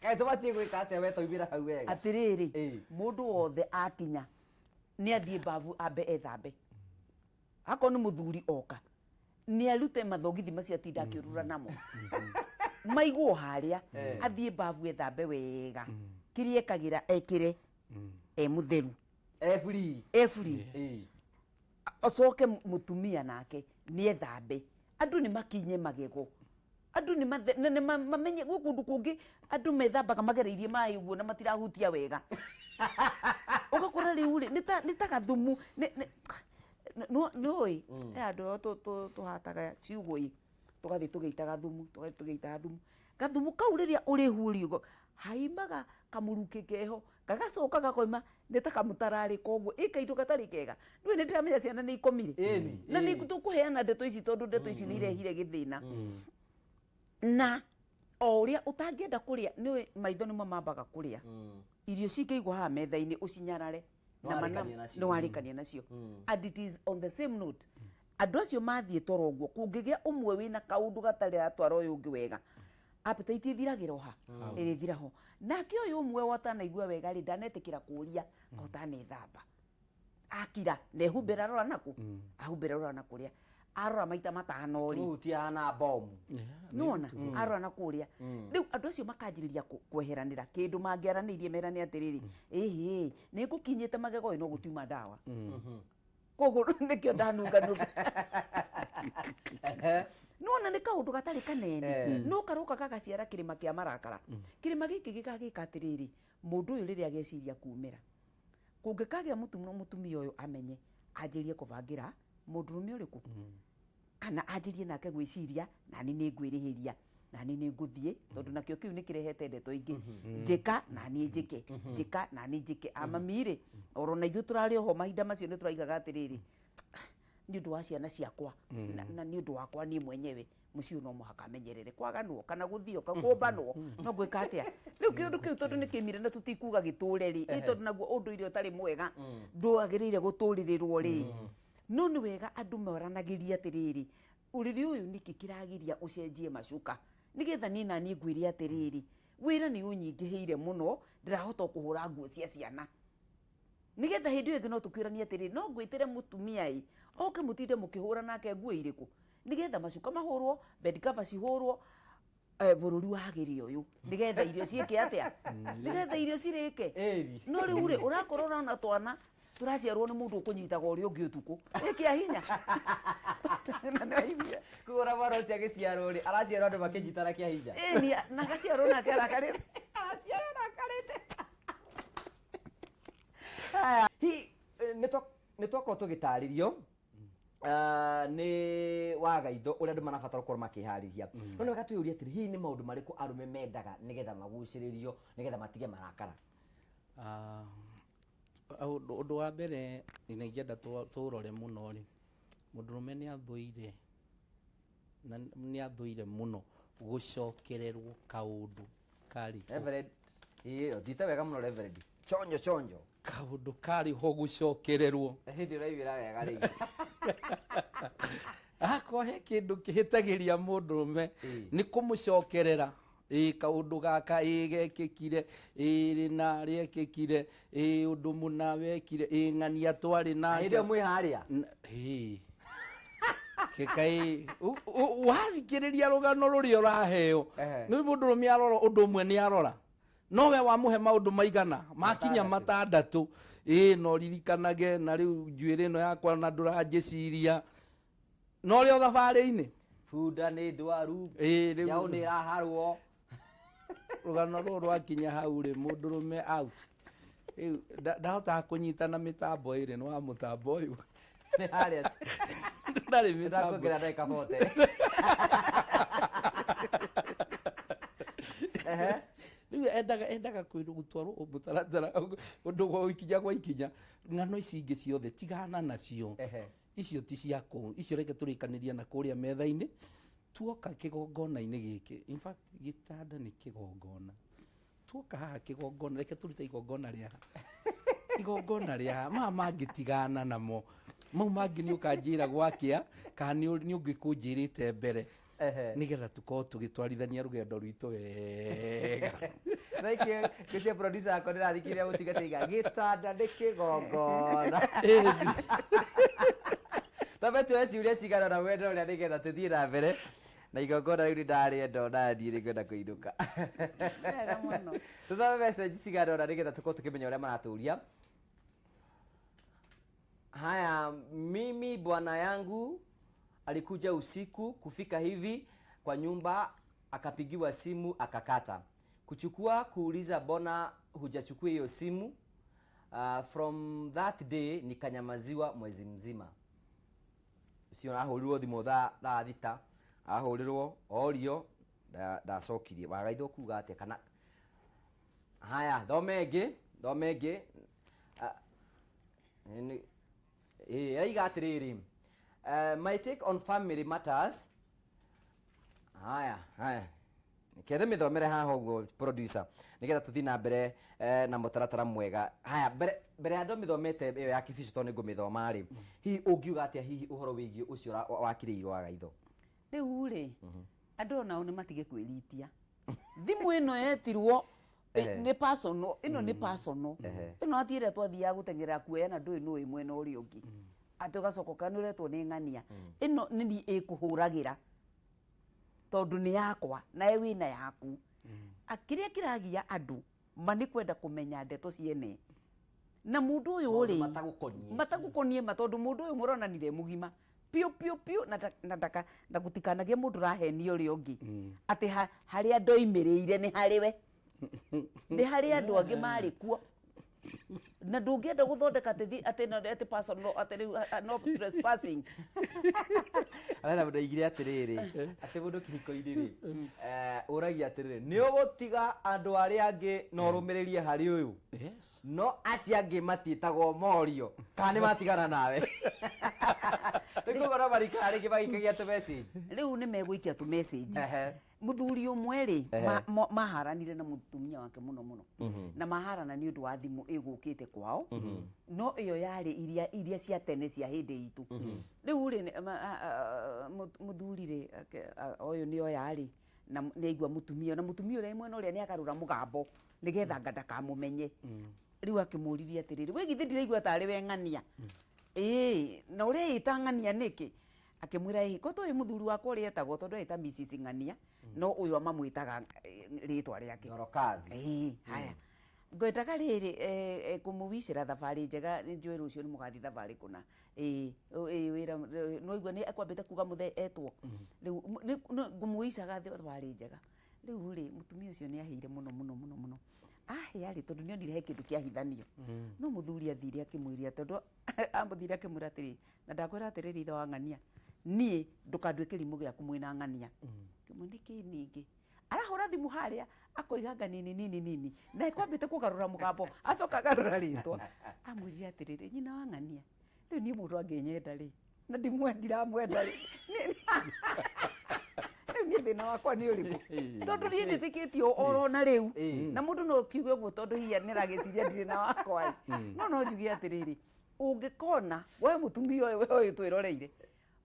Kaĩ tũbatiĩ gwĩka atĩa we twaumĩra hau wega? Atĩrĩrĩ, mũndũ wothe akinya nĩ athiĩ babu, ambe ethambe. Akorwo nĩ mũthuri oka, nĩ arute mathogithi macio atinda akĩũrũra namo, maigwo harĩa. Athiĩ babu ethambe wega, kĩrĩa ekagĩra ekĩre, e mũtheru. E free. E free. Acoke mũtumia nake nĩ ethambe. Andũ nĩ makinye magego, andũ nĩ na nĩ mamenye gwĩ kũndũ kũngĩ andũ methambaga magereirie maĩ ũguo na matirahutia wega. Ũgakora rĩu rĩ, nĩ ta gathumu nĩũĩ he handũ ho tũhataga ciugũ ĩ, tũgathiĩ tũgĩitaga thumu, tũgathiĩ tũgĩitaga thumu. Gathumu kau rĩrĩa ũrĩhuria ũguo haimaga kamũrukĩ keho, gagacoka gakoima nĩ ta kamũtararĩko ũguo, ĩ kaindo gatarĩ kega. Nĩũĩ nĩ ndĩramenya ciana nĩ ikomire. Na nĩ tũkũheana ndeto ici, tondũ ndeto ici nĩ irehire gĩthĩna. Na o ũrĩa ũtangĩenda kũrĩa, nĩũĩ maitho nĩmo mambaga kũrĩa. Irio cingĩigwo haha metha-inĩ ũcinyarare na Nĩwarĩkania nacio. Nĩwarĩkania nacio. And it is on the same note. Andũ acio mathiĩ toro ũguo, kũngĩgĩa ũmwe wĩna kaũndũ gatarĩ aratwara ũyũ ũngĩ wega, appetite ĩthiragĩra o ha? Ĩrĩthira ho. Nake ũyũ ũmwe watanaigua wega rĩ, ndanetĩkĩra kũria ũtanethamba, akira nehumbĩra arora nakũ, ahumbĩra arora na kũrĩa, arora maita matano rĩ, Mũhutia hana bomu. Nĩwona arora na kũrĩa. Rĩu andũ acio makanjĩrĩria kweheranĩra kĩndũ mangĩaranĩirie, merane atĩrĩrĩ, ĩhĩ, nĩ ngũkinyĩte magego ĩ, no gũtiuma ndawa, koguo nĩkĩo ndanunganunga. Nĩwona nĩ kaũndũ gatarĩ kanene, no karoka gagaciara kĩrĩma kĩa marakara. Kĩrĩma gĩkĩ gĩgagĩka atĩrĩrĩ, mũndũ ũyũ rĩrĩa ageciria kumĩra kũngĩkagĩa mũtumia ũyũ, amenye anjĩrie kũbangĩra mũndũrũme ũrĩkũ, kana anjĩrie nake gwĩciria, nani nĩ ngwĩrĩhĩria, nani nĩ ngũthiĩ, tondũ nakĩo kĩu nĩ kĩrehete ndeto ingĩ, njĩka nani njĩke, njĩka nani njĩke. Amami rĩ, oro na ithuĩ tũrarĩ oho mahinda macio, nĩ tũraigaga atĩrĩrĩ, nĩ ũndũ wa ciana ciakwa na nĩ ũndũ wakwa niĩ mwenyewe, mũciĩ ũyũ no mũhaka menyerere kwaganwo kana gũthio kũmbanwo. No gwĩka atĩa rĩu kĩũndũ kĩu, tondũ nĩ kĩmire na tũtikuga gĩtũre rĩ, ĩ tondũ naguo ũndũire ũtarĩ mwega ndwagĩrĩire gũtũrĩrĩrwo rĩ. No nĩ wega andũ moranagĩrie atĩrĩrĩ, ũrĩrĩ ũyũ nĩkĩ kĩragiria ũcenjie macuka, nĩgetha niĩ naniĩ ngwĩre atĩrĩrĩ, wĩra nĩ ũnyingĩhĩire mũno, ndĩrahota o kũhũra nguo cia ciana, nĩgetha hĩndĩ ĩyo ĩngĩ no tũkĩũranie atĩrĩrĩ, no ngwĩtĩre mũtumia ĩ oke mũtinde mũkĩhũra nake nguo irĩkũ, nĩgetha macuka mahũrwo, bed cover cihũrwo, bũrũri wagĩre ũyũ, nĩgetha irio ciĩke atĩa, nĩgetha irio cirĩke. Ĩri. No rĩu rĩ, ũrakorwo ũrona twana tũraciarwo nĩ mũndũ ũkũnyitaga ũrĩa ũngĩ ũtukũ ĩkĩa hinya. Na nĩwaiguire? Kũgũra mwana ũcio agĩciarwo rĩ, araciarwo andũ makĩnyitana kĩa hinya. Ĩni, na agaciarwo nake arakarĩte. Araciarwo arakarĩte. Haya, hi nĩ twakorwo tũgĩtarĩrio nĩ wagaitho ũrĩa andũ marabatara gũkorwo makĩharĩria, no nĩ wega twĩyũrie atĩrĩ, hihi nĩ maũndũ marĩkũ arũme mendaga nĩgetha magucĩrĩrio, nĩgetha matige marakara? Ũndũ wa mbere na ingĩenda tũrore mũno rĩ, mũndũrũme nĩ athũire, na nĩ athũire mũno gũcokererwo kaũndũ karĩ ho. Reverend, ĩĩ, ũthiĩte wega mũno, Reverend, chonjo chonjo. Kaũndũ karĩ ho gũcokererwo. Hĩndĩ ũraiguĩra wega rĩu. Akorwo he kĩndũ kĩhĩtagĩria mũndũrũme, nĩ kũmũcokerera ĩ kaũndũ gaka ĩ gekĩkire ĩ rĩna rĩekĩkire ĩ ũndũ mũna wekire ĩ ng'ania twarĩ nake. Hĩndĩ ĩyo mwĩ harĩa. Ĩĩ. Kĩkaĩ wathikĩrĩria rũgano rũrĩa ũraheo, nĩ mũndũrũme arora ũndũ ũmwe, nĩ arora nowe wamũhe maũndũ maigana makinya matandatũ, ĩ no ririkanage na rĩu njuĩrĩ ĩno yakwa na ndũranjĩciria no rĩo thabarĩ-inĩ. Bunda nĩ ndwaru. Ĩ, rĩu njaũ nĩ ĩraharwo. Rũgano rũrũ rwakinya hau rĩ, mũndũrũme out. Rĩu ndahotaga kũnyitana mĩtambo ĩrĩ, nĩ wa mũtambo ũyũ. Nĩ harĩa. Ndarĩ mĩtambo. Tũrakuongerera ndagĩka 40. Ehe. Rĩu endaga kwĩrwo gũtwarwo mũtaratara, ũndũ wa ikinya gwa ikinya. Ng'ano ici ingĩ ciothe tigana nacio. Icio ti cia kũu, icio reke tũrĩkanĩria na kũrĩa metha-inĩ tuoka kĩgongona-inĩ gĩkĩ. In fact, gĩtanda nĩ kĩgongona. Tuoka haha kĩgongona, reke tũrute igongona rĩa igongona rĩa maya mangĩ, tigana namo mau mangĩ. Nĩ ũkanjĩra gwakĩa kana nĩ ũngĩkũnjĩrĩte mbere, nĩgetha tũkorwo tũgĩtwarithania rũgendo rwitũ wega. Thank you. Gĩcia producer yakwa ndĩrathikĩrĩria mũtigatĩiga gĩtanda nĩ kĩgongona. Twambe tuoe ciũria cigana na mwena ũrĩa, nĩgetha tũthiĩ na mbere na igongona rĩu. Nĩ ndarĩenda ona niĩ nĩngwenda kũinũka. Wega mũno. Tũthome message cigana ũna nĩgetha tũkorwo tũkĩmenya ũrĩa maratũria. Haya, mimi bwana yangu alikuja usiku, kufika hivi kwa nyumba akapigiwa simu akakata kuchukua, kuuliza mbona hujachukua hiyo simu? From that day nikanyamaziwa mwezi mzima. Ũcio ahũrirwo thimũ thaa 6, ahũrĩrwo orio, ndacokirie. Wagaithwo kuga atĩa? Kana haya, thome ĩngĩ, thome ĩngĩ. Ah, ĩraiga atĩrĩrĩ, my take on family matters. Haya haya. Kethe mĩthomere haha ũguo, producer, nĩgetha tũthiĩ na mbere na mũtaratara mwega. Haya, mbere ya andũ mĩthomete ĩyo ya Kibico, tondũ nĩ ngũmĩthoma rĩ, hihi ũngiuga atĩa hihi ũhoro wĩgiĩ ũcio wakirĩirwo wa gaitho? Rĩu rĩ, andũ onao nĩ matige kwĩritia. Thimũ ĩno yetirwo nĩ personal, ĩno nĩ personal. Ĩno ati ĩrĩa twathiaga gũteng'erera kuoya na ndũĩ nũĩ mwena ũrĩa ũngĩ, atĩ ũgacoka ũkona nĩ ũretwo nĩ ng'ania. Ĩno nĩ niĩ ĩkũhũragĩra tondũ nĩ yakwa nawe wĩna yaku. Kĩrĩa kĩragia andũ ma nĩ kwenda kũmenya ndeto ciene na mũndũ ũyũ Maũndũ rĩ matagũkoniĩ. Matagũkoniĩ ma, tondũ mũndũ ũyũ mũronanire mũgima piũ piũ piũ, na ndaka na gũtikanagie mũndũ ũrahenio ũrĩa ũngĩ atĩ harĩa ndoimĩrĩire nĩ harĩ we, nĩ harĩ andũ angĩ marĩ kuo, na ndũngĩenda gũthondeka atĩ atĩ no, atĩ personal, atĩ rĩu no trespassing. Arena mũndũ aigire atĩrĩrĩ, atĩ mũndũ kĩhiko-inĩ rĩ, ũragia atĩrĩrĩ, nĩ ũgũtiga andũ arĩa angĩ na ũrũmĩrĩrie harĩ ũyũ, no acio angĩ matiĩtagwo morio kana nĩ matigana nawe. Rĩu koguo no marikara rĩngĩ magĩikagia tũ message. Rĩu nĩ megũikia tũ message. Mũthuri ũmwe rĩ, maharanire na mũtumia wake mũno mũno, na maharana nĩ ũndũ wa thimũ ĩgũkĩte kwao, no ĩyo yarĩ iria cia tene cia hĩndĩ itũ. Rĩu rĩ, mũthuri rĩ, ũyũ nĩ oya rĩ, na nĩ aigua mũtumia, na mũtumia ũrĩa mwena ũrĩa nĩ agarũra mũgambo nĩgetha anga ndakamũmenye. Rĩu akĩmũririe atĩrĩrĩ, we githĩ ndiraigua tarĩ we ng'ania? Ĩĩ, na ũrĩa ĩta ng'ania nĩkĩ? Akĩmwĩra, ĩĩ, ko tũĩ mũthuri wakwa ũrĩa etagwo, tondũ eta Mrs Ng'ania, no ũyũ amamwĩtaga rĩtwa rĩake. Dorokathi. Ĩĩ, haya, ngwendaga rĩrĩ kũmũwicĩra thabarĩ njega, nĩ njũĩ rũciũ nĩ mũgathiĩ thabarĩ kũna. Ĩĩ, ĩĩ, wĩra nĩwaigua nĩ ekwambĩte kuga mũthee etwo. Rĩu ngũmũwicaga thabarĩ njega. Rĩu rĩ, mũtumia ũcio nĩ ahĩire mũno mũno mũno mũno. Ahĩa rĩ, tondũ nĩonire he kĩndũ kĩahithanio, no mũthuri athire akĩmwĩria, tondũ amũthire akĩmwĩra atĩrĩ, na ndakwĩra atĩrĩrĩ, ithe wa ng'ania, niĩ ndũkanduĩke kĩrimũ gĩaku mwĩna ng'ania. Kĩmwe nĩ kĩ ningĩ arahũra thimũ harĩa akoiga anga nini nini nini, na ekwambĩte kũgarũra mũgambo, acoka agarũra rĩtwa, amwĩrire atĩrĩrĩ, nyina wa ng'ania, rĩu niĩ mũndũ angĩnyenda rĩ, na ndiramwenda rĩ, rĩu niĩ thĩna wakwa nĩ ũrĩkũ? Tondũ niĩ njĩtĩkĩtie orona rĩu, na mũndũ no kiuge ũguo tondũ hihi nĩ aragĩciria ndirĩ na wakwa rĩ, no njuge atĩrĩrĩ, ũngĩkona we mũtumia ũyũ, we ũyũ twĩroreire,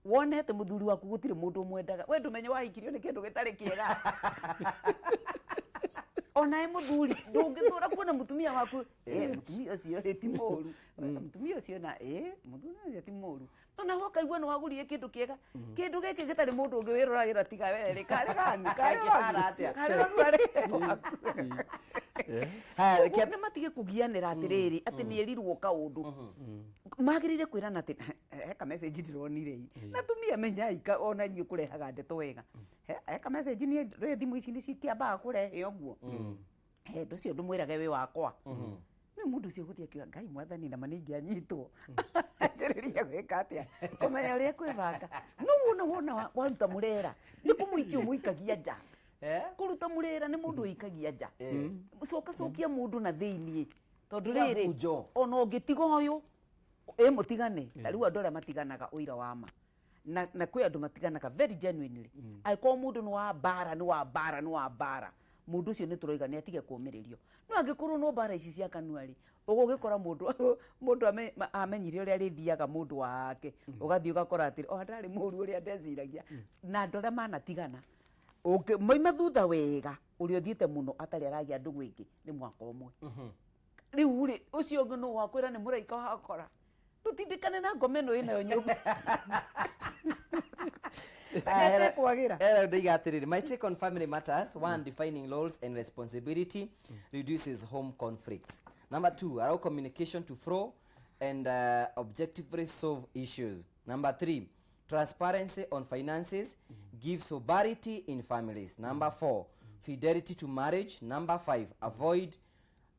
wone atĩ mũthuri waku gũtirĩ mũndũ ũmwendaga, we ndũmenye wahikirio nĩ kĩndũ gĩtarĩ kĩega. Onawe mũthuri ndũngĩtũra kuona mũtumia waku, mũtumia ũcio rĩ ti mũru, mũtumia ũcio na, mũtumia ũcio ti mũru, ona woka igua nĩ wagũrire kĩndũ kĩega, kĩndũ gĩkĩ gĩtarĩ mũndũ ũngĩ wĩroragĩra tiga we rĩ, karĩ gani, karĩ Kangĩhana waku, atĩa? karĩ waku, karĩ waku. Haya, Ũguo nĩ matige kũgianĩra atĩrĩrĩ, atĩ nĩ erirwo kaũndũ. Magĩrĩire kwĩrana atĩ he ka message ndĩronire ĩ. Na tumia menyai ona inyuĩ kũrehaga ndeto wega. He ka message niĩ rĩ, thimũ ici nĩ cikĩambaga kũrehe ũguo. He ũndũ ũcio ndũmwĩrage wĩ wakwa. Rĩu mũndũ ũcio gũthiĩ akiuga, Ngai mwathani, na ma nĩ ingĩanyitwo. Anjĩrĩrie gwĩka atĩa? Kũmenya ũrĩa kwĩbanga. No wona waruta mũrera, nĩ kũmũikia ũmũikagia nja. Kũruta mũrera nĩ mũndũ ũikagia nja. Coka cokia mũndũ na thĩiniĩ. Tondũ Tiga rĩrĩ, bunjo. ona ũngĩtiga ũyũ, ĩ mũtigane. Ta rĩu andũ arĩa matiganaga ũira wa ma. Na kwĩ andũ matiganaga very genuinely. Angĩkorwo mũndũ nĩ wa mbara, nĩ wa mbara, nĩ wa mbara, mũndũ ũcio nĩ tũroiga nĩ atige kũũmĩrĩrio. No angĩkorwo no mbara ici cia kanua rĩ, ũgũgĩkora mũndũ amenyire ũrĩa arĩthiaga mũndũ wake, ũgathiĩ ũgakora atĩrĩ, o ndarĩ mũru ũrĩa ndeciragia. Na andũ arĩa manatigana, maima thutha wega, ũrĩa ũthiĩte mũno atarĩ aragĩa ndũgũ ĩngĩ nĩ mwaka ũmwe. Rĩu rĩ, ũcio ũngĩ nũ wakwĩra nĩ mũraika wakora? Ndũtindĩkane na ngoma ĩno ĩnayo nyũmba. Reke kwagĩra. Ndaiga atĩrĩrĩ, my take on family matters: one, defining roles and responsibility reduces home conflicts. Number two, allow communication to flow and objectively solve issues. Number three, transparency on finances gives sobriety in families. Number four, fidelity to marriage. Number five, avoid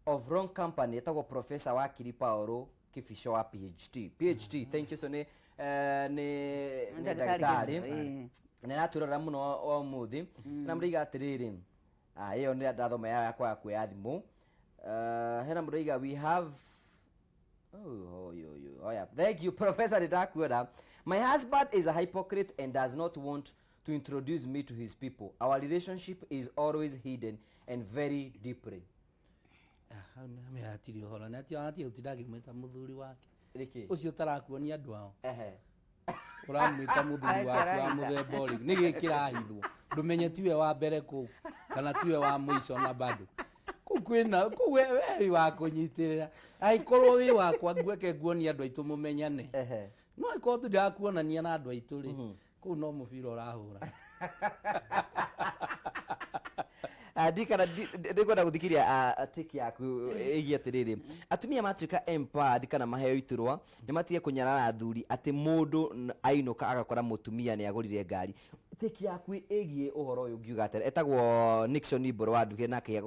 of wrong company. Etagwo Professor Wakiri Paulo Kibico wa PhD. PhD, thank you. So nĩ Ndagĩtarĩ. ndagĩtarĩ. Ĩĩ. Nĩ aratwĩrora mũno o ũmũthĩ. Na mũraiga atĩrĩrĩ, ĩyo nĩ ndathoma ya yakwa ya kuoya thimũ. Hena mũndũ aiga we have. Oh, yeah. Thank you, Professor Nĩndakuona. My husband is a hypocrite and does not want to introduce me to his people. Our relationship is always hidden and very deeply. Hau nĩ hatirĩ ũhoro, nĩ atiga gũtinda akĩmwĩta mũthuri wake. Nĩkĩ? Ũcio ũtarakuonia andũ ao. Ehe. Ũramwĩta mũthuri waku wa mũthemba ũrĩkũ? Nĩ gĩ kĩrahithwo? Ndũmenye tiwe wa mbere kũu kana tiwe wa mũico, na bado kũu kwĩna kũu we wĩ wa kũnyitĩrĩra. Angĩkorwo wĩ wakwa, ngweke nguonia andũ aitũ mũmenyane. No angĩkorwo tu ndirakuonania na andũ aitũ rĩ, kũu no mũbira ũrahũra. Ndikana ndikwenda gũthikĩria tiki yaku ĩgiĩ atĩrĩrĩ, atumia matuĩka empowered kana maheo iturwa, nĩ matige kũnyarara athuri atĩ mũndũ ainũka agakora mũtumia nĩ agũrire ngari. Tiki yaku ĩgiĩ ũhoro ũyũ ũngiuga atĩa? Etagwo Nixon Mboro wa Nduge nake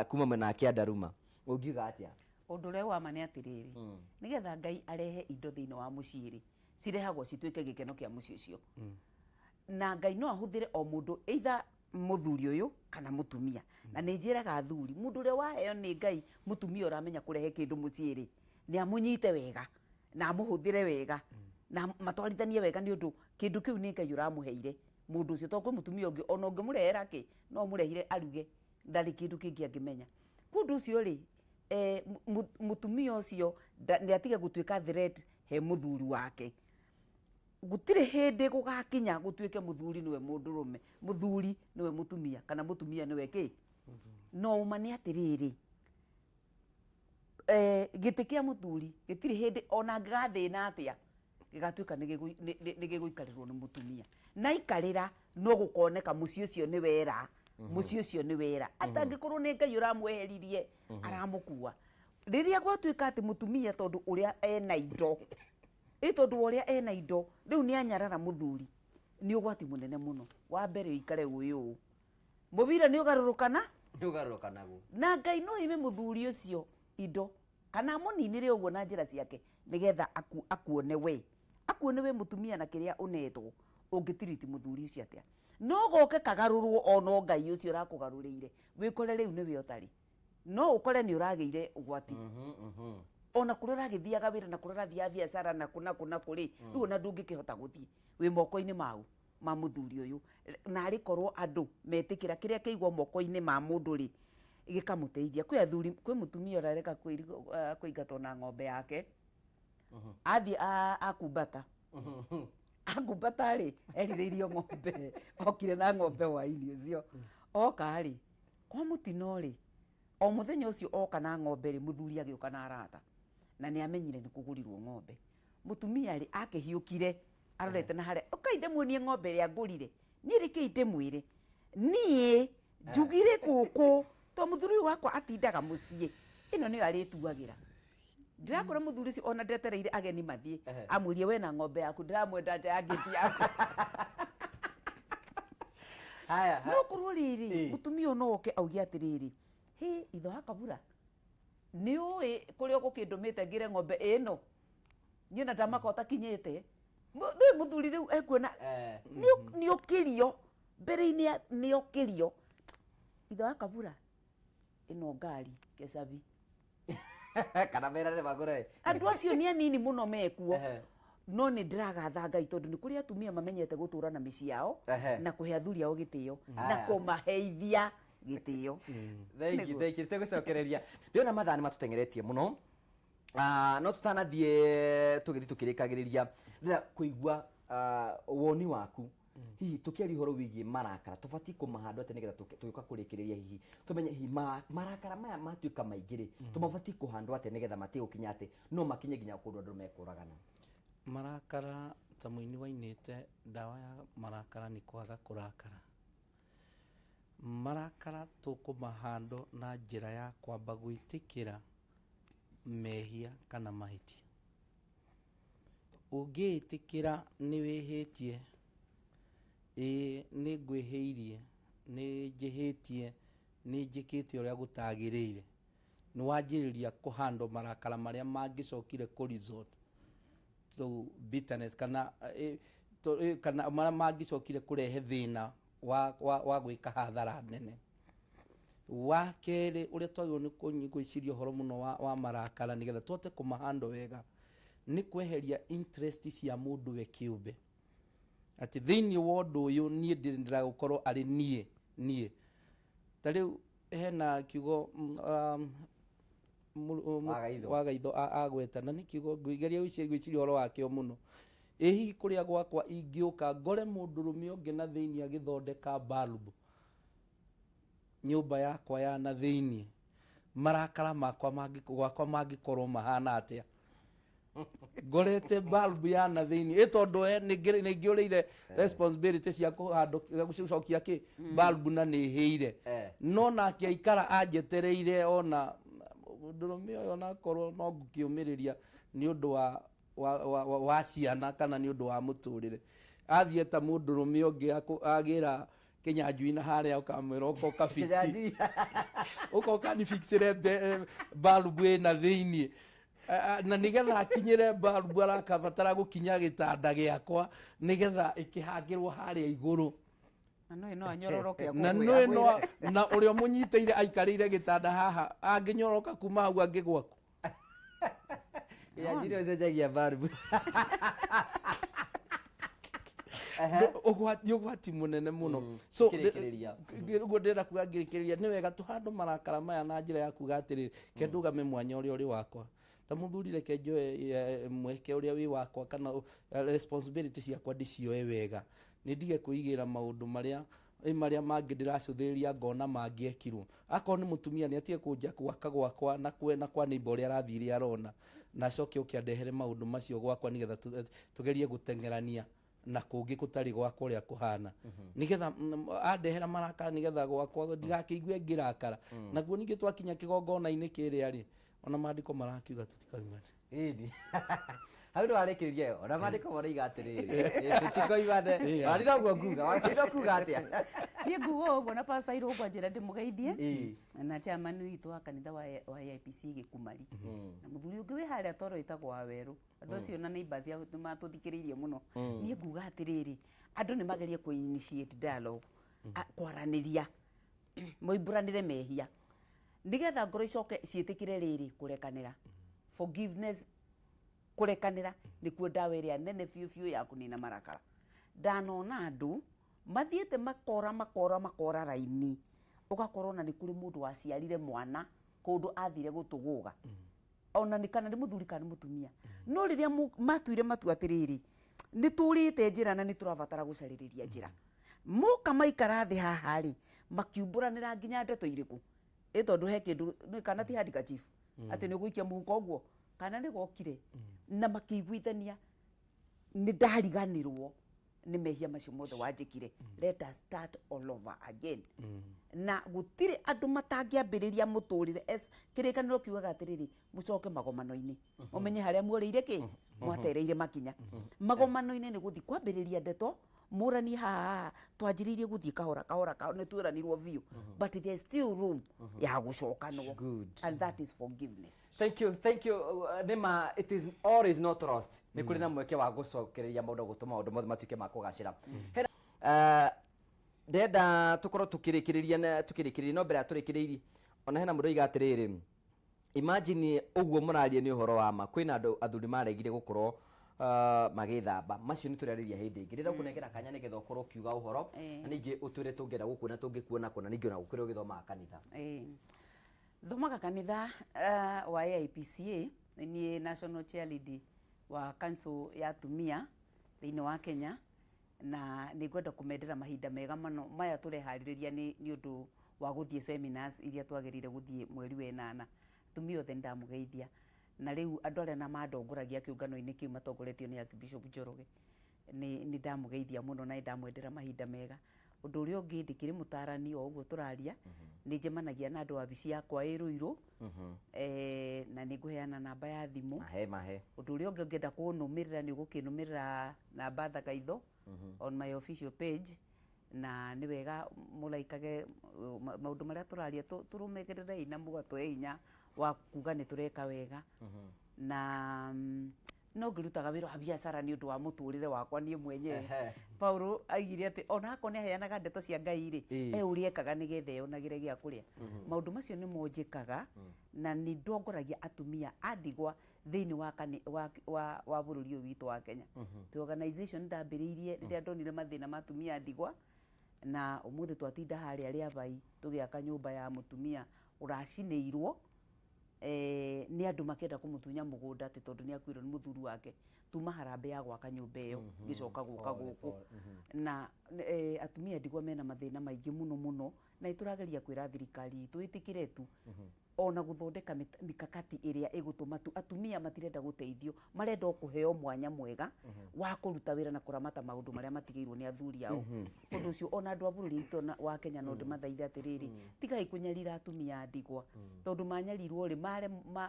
kuma mwena wa Kĩandaruma, ũngiuga atĩa? Ũndũ ũrĩa wa ma nĩ atĩrĩrĩ, nĩgetha Ngai arehe indo thĩinĩ wa mũciĩ rĩ, cirehagwo cituĩke gĩkeno kĩa mũciĩ ũcio, na Ngai no ahũthĩre o mũndũ, either mũthuri ũyũ kana mũtumia. Na nĩ njĩraga athuri, mũndũ ũrĩa waheo nĩ Ngai mũtumia ũramenya kũrehe kĩndũ mũciĩ rĩ, nĩ amũnyite wega na amũhũthĩre wega na matwarithanie wega, nĩ ũndũ kĩndũ kĩu nĩ Ngai ũramũheire mũndũ ũcio. Tondũ kwĩ mũtumia ũngĩ ona ũngĩmũrehera kĩ, no ũmũrehire aruge, ndarĩ kĩndũ kĩngĩ angĩmenya. Kwa ũndũ ũcio rĩ, mũtumia ũcio nĩ atige gũtuĩka threat he mũthuri wake. Gũtirĩ hĩndĩ gũgakinya gũtuĩke mũthuri nĩwe mũndũrũme, mũthuri nĩwe mũtumia, kana mũtumia nĩwe kĩ. No ũma nĩ atĩrĩrĩ, gĩtĩ kĩa mũthuri gĩtirĩ hĩndĩ ona angĩgathĩna atĩa gĩgatuĩka nĩ gĩgũikarĩrwo nĩ mũtumia. Na ikarĩra no gũkoneka mũciĩ ũcio nĩ wera, mũciĩ ũcio nĩ wera, atangĩkorwo nĩ Ngai ũramweheririe aramũkua. Rĩrĩa gwatuĩka atĩ mũtumia, tondũ ũrĩa ena indo ĩ, tondũ wa ũrĩa ena indo rĩu nĩ anyarara mũthuri, nĩ ũgwati mũnene mũno. Wa mbere ũikare ũĩ ũũ, mũbira nĩ ũgarũrũkana. Nĩ ũgarũrũka naguo. Na Ngai no ime mũthuri ũcio indo kana amũninĩre ũguo na njĩra ciake, nĩgetha akuone we, akuone we mũtumia na kĩrĩa ũnetwo ũngĩtiriti mũthuri ũcio atĩa. No goke kagarũrwo, ono Ngai ũcio ũrakũgarũrĩire wĩkore rĩu nĩwe ũtarĩ, no ũkore nĩ ũragĩire ũgwati ona kũrĩa ũragĩthiaga wĩra na kũrĩa ũrathiaga biacara na kũ na kũ na kũ rĩ, rĩu ona ndũngĩkĩhota gũthiĩ wĩ moko-inĩ mau ma mũthuri ũyũ. Na arĩ korwo andũ metĩkĩra kĩrĩa kĩigwo moko-inĩ ma mũndũ rĩ, gĩkamũteithia. Kwĩ athuri, kwĩ mũtumia ũrareka kũingatwo na ng'ombe yake, athiĩ akumbata akumbata rĩ, erirĩirio ng'ombe, okire na ng'ombe hwainĩ ũcio oka rĩ kwa mũtino rĩ, o mũthenya ũcio oka na ng'ombe rĩ, mũthuri agĩũka na arata na nĩ amenyire nĩ kũgũrirwo ng'ombe. Mũtumia rĩ, akĩhiũkire arorete na harĩa, ũkai ndĩmuonie ng'ombe ĩrĩa ngũrire niĩ, rĩkĩi ndĩmwĩre niĩ njugire gũkũ to mũthuri ũyũ wakwa atindaga mũciĩ, ĩno nĩyo arĩtuagĩra. Ndirakora mũthuri ũcio ona ndetereire ageni mathiĩ, amwĩrie, "We na ng'ombe yaku ndĩramwenda nja ya ngĩti yaku." Haya. No korwo rĩrĩ, mũtumia ũyũ no oke auge atĩrĩrĩ, "Hĩ, ithe wa Kabura, nĩ ũĩ kũrĩa ũgũkĩndũmĩte ngĩre ng'ombe ĩno niĩ na ndamaka ũtakinyĩte." Nĩ mũthuri rĩu ekuona nĩ ũkĩrio mbere-inĩ, nĩ okĩrio, "Ithe wa Kabura, ĩno ngari kecabi." Kana merane magũre. Andũ acio nĩ anini mũno mekuo. No nĩ ndĩragatha Ngai tondũ nĩ kũrĩ atumia mamenyete gũtũra na mĩciĩ yao na kũhe athuri ao gĩtĩo na kũmaheithia gĩtĩo. Thengi. Nĩguo. Thengi, tũgũcokereria, ndĩrona mathaa nĩ matũteng'eretie mũno. No tũtanathiĩ, tũgĩthiĩ tũkĩrĩkagĩrĩria, ndĩrenda kũigua woni waku, hihi tũkĩaria ũhoro wĩgiĩ marakara, tũbatiĩ kũmahandwo atĩa nĩgetha tũgĩũka kũrĩkĩrĩria, hihi tũmenye hihi marakara maya matuĩka maingĩ rĩ, tũmabatiĩ kũhandwo atĩa nĩgetha matige gũkinya atĩ no makinye nginya kũndũ andũ mekũragana? Marakara, ta mũini wainĩte, ndawa ya marakara nĩ kwaga kũrakara. Marakara tũkũmahandwo na njĩra ya kwamba gwĩtĩkĩra mehia kana mahĩtia. Ũngĩĩtĩkĩra nĩ wĩhĩtie, ĩĩ, nĩ ngwĩhĩirie, nĩ njĩhĩtie, nĩ njĩkĩte ũrĩa gũtagĩrĩire, nĩ wanjĩrĩria kũhandwo marakara marĩa mangĩcokire kũ resort to bitterness kana kana marĩa mangĩcokire kũrehe thĩna wa gwĩka hathara nene. Wa kerĩ, ũrĩa twagĩrĩirwo nĩ gwĩciria ũhoro mũno wa marakara nĩgetha tũhote kũmahandwo wega, nĩ kweheria interest cia mũndũ we kĩũmbe. Atĩ thĩinĩ wa ũndũ ũyũ niĩ ndĩrenda gũkorwo arĩ niĩ niĩ. Ta rĩu hena kiugo Wagaitho. Wagaitho agweta, na nĩ kiugo ngwĩgeria gwĩciria ũhoro wakĩo mũno. Ĩ hihi kũrĩa gwakwa ingĩũka ngore mũndũrũme ũngĩ na thĩinĩ agĩthondeka bulb nyũmba yakwa ya na thĩinĩ, marakara makwa gwakwa mangĩkorwo mahana atĩa? Ngorete bulb ya na thĩinĩ ĩ tondũ he nĩ ngĩũrĩire responsibility cia kũhandũ gũcokia kĩ bulb na nĩ hĩire. No nake aikara anjetereire, ona mũndũrũme ũyũ, onakorwo no ngũkĩũmĩrĩria nĩ ũndũ wa ciana kana nĩ ũndũ wa mũtũrĩre, athiĩ ta mũndũrũme ũngĩ agĩra Kĩnyanjui na harĩa, ũkamwĩra ũka ũkafix. Kĩnyanjui. Ũka ũkanifixĩre bulb ĩna thĩiniĩ. Na nĩgetha akinyĩre bulb arakabatara gũkinya gĩtanda gĩakwa nĩgetha ĩkĩhangĩrwo harĩa igũrũ. Na no no anyororoke. Na nĩ no na ũrĩa ũmũnyitĩire aikarĩire gĩtanda haha, angĩnyoroka kuma hau angĩgwaku. Kĩnyanjui nĩwe ũcenjagia bulb. Ũgwati, ũgwati mũnene mũno. So Ngĩrĩkĩrĩria. Ũguo ndĩrenda kuga ngĩrĩkĩrĩria, nĩ wega tũhandũ marakara maya na njĩra ya kuga atĩrĩrĩ, ke ndũgame mwanya ũrĩa ũrĩ wakwa ta mũthuri, reke njoe mweke ũrĩa wĩ wakwa kana responsibility ciakwa ndĩcioe wega, nĩ ndige kwĩigĩra maũndũ marĩa marĩa mangĩ ndĩracũthĩrĩria ngona mangĩekirwo. Akorwo nĩ mũtumia, nĩ atige kũnja gwaka gwakwa na kwena kwa neighbor ũrĩa arathire arona, na acoke oke andehere maũndũ macio gwakwa, nĩgetha tũgerie gũteng'erania na kũngĩ gũtarĩ gwakwa ũrĩa kũhana, nĩgetha andehera marakara, nĩgetha gwakwa ndigakĩigue ngĩrakara. Naguo ningĩ twakinya kĩgongona-inĩ kĩrĩa rĩ, ona maandĩko marakiuga tũtikaimane. Ĩni hau nĩ warĩkĩrĩria, ona maandĩko maroiga atĩrĩrĩ, tũtikoimane. Warĩ noguo nguga, wakĩenda kuga atĩa? Niĩ nguga ũguo, na Pastor Irũngũ anjĩra ndĩmũgeithie na chairman witũ wa kanitha wa AIPC Gĩkumari, na mũthuri ũngĩ wĩ harĩa toro wĩtagwo wa werũ. Andũ acio na neighbors ao nĩ matũthikĩrĩirie mũno. Niĩ nguga atĩrĩrĩ, andũ nĩ magerie kũ initiate dialogue, kwaranĩria, moimbũranĩre mehia, nĩgetha ngoro icoke ciĩtĩkĩre rĩrĩ kũrekanĩra. Forgiveness, kũrekanĩra nĩkuo ndawa ĩrĩa nene biũ biũ ya kũnina marakara. Ndanona andũ mathiĩte makora makora makora raini, ũgakorwo ona nĩ kũrĩ mũndũ waciarire mwana kũndũ athire gũtũgũga, ona nĩ kana nĩ mũthuri kana nĩ mũtumia, no rĩrĩa matuire matua atĩrĩrĩ, nĩ tũrĩte njĩra na nĩ tũrabatara gũcarĩrĩria njĩra, moka maikara thĩ haha rĩ, makiumbũranĩra nginya ndeto irĩkũ, ĩ tondũ he kĩndũ nĩ kana ti handkerchief atĩ nĩ ũgũikia mũhuko ũguo kana nĩ gokire, na makĩiguithania, nĩ ndariganĩrwo nĩ mehia macio mothe wanjĩkire, let us start all over again. Na gũtirĩ andũ matangĩambĩrĩria mũtũrĩre. Kĩrĩkanĩro kiugaga atĩrĩrĩ, mũcoke magomano-inĩ, mũmenye harĩa muorĩire kĩ mwatereire makinya. Magomano-inĩ nĩ gũthiĩ kwambĩrĩria ndeto, mũranie haha haha twanjĩrĩirie gũthiĩ kahora kahora kahora, nĩ twĩranirwo biũ, but there's still room ya gũcokanwo. Good. And that is forgiveness. Thank you, thank you. Nĩma it is all is not lost, nĩ kũrĩ na mweke wa gũcokereria maũndũ, gũtũma maũndũ mothe matuĩke ma kũgacĩra. Hena ndĩrenda tũkorwo tũkĩrĩkĩrĩria na tũkĩrĩkĩrĩria, no mbere ya tũrĩkĩrĩirie, ona hena mũndũ oiga atĩrĩrĩ, imagine ũguo mũraria nĩ ũhoro wa ma, kwĩna andũ athuri maregire gũkorwo magĩthamba. Macio nĩ tũrĩarĩria hĩndĩ ĩngĩ. Ndĩrenda gũkũnengera kanya nĩgetha ũkorwo ũkiuga ũhoro na ningĩ ũtwĩre tũngĩenda gũkuona, tũngĩkuona kũna, ningĩ ona gũkĩrĩ ũgĩthomaga kanitha. Thomaga kanitha wa AIPCA, niĩ national chair lady wa council ya atumia thĩinĩ wa Kenya, na nĩ ngwenda kũmendera mahinda mega mũno maya tũreharĩrĩria nĩ ũndũ wa gũthiĩ seminars iria twagĩrĩire gũthiĩ mweri wa ĩnana. Atumia othe nĩ ndamũgeithia, na rĩu andũ arĩa na mandongoragia kĩũngano-inĩ kĩu matongoretio nĩ Archbishop Njoroge, nĩ ndamũgeithia mũno na nĩ ndamwendera mahinda mega. Ũndũ ũrĩa ũngĩ, ndĩkĩrĩ mũtarani o ũguo tũraria, nĩ njemanagia na andũ wabici yakwa ĩ Rũirũ, na nĩ ngũheana namba ya thimũ. Mahe mahe. Ũndũ ũrĩa ũngĩ, ũngĩenda kũnũmĩrĩra, nĩ ũgũkĩnũmĩrĩra namba Thagaitho on my official page, na nĩ wega mũraikage maũndũ marĩa tũraria, tũrũmĩrĩrei na mũgatũhe hinya wa kuga nĩ tũreka wega. Na No ngĩrutaga wĩra wa biacara nĩ ũndũ wa mũtũrĩre wakwa niĩ mwenyewe. Ehe. Paulo aigire atĩ ona akorwo nĩ aheanaga ndeto cia Ngai rĩ, e ũrĩa ekaga nĩgetha eyonagĩre gĩa kũrĩa. Maũndũ macio nĩmo njĩkaga, na nĩ ndongoragia atumia a ndigwa thĩinĩ wa, kani, wa, wa, wa bũrũri ũyũ witũ wa Kenya. Twĩ organization ndambĩrĩirie rĩrĩa ndonire mathĩna ma atumia a ndigwa, na ũmũthĩ twatinda harĩa Rĩabai tũgĩaka nyũmba ya mũtumia ũracinĩirwo nĩ andũ makĩenda kũmũtunya mũgũnda atĩ tondũ nĩ akuĩrwo nĩ mũthuri wake. Tuma harambee ya gwaka nyũmba ĩyo, ngĩcoka gũka Pole, gũkũ. Pole. Na atumia ndigwa mena mathĩna maingĩ mũno mũno, na nĩtũrageria kwĩra thirikari itũ ĩtĩkĩre tu ona gũthondeka mikakati ĩrĩa ĩgũtũma tu atumia matirenda gũteithio, marenda o kũheo mwanya mwega wa kũruta wĩra na kũramata maũndũ marĩa matigĩirwo nĩ athuri ao. Ũndũ ũcio ona andũ a bũrũri witũ wa Kenya no ndĩmathaithe atĩrĩrĩ, tigai kũnyarira atumia a ndigwa, tondũ manyarirwo rĩ,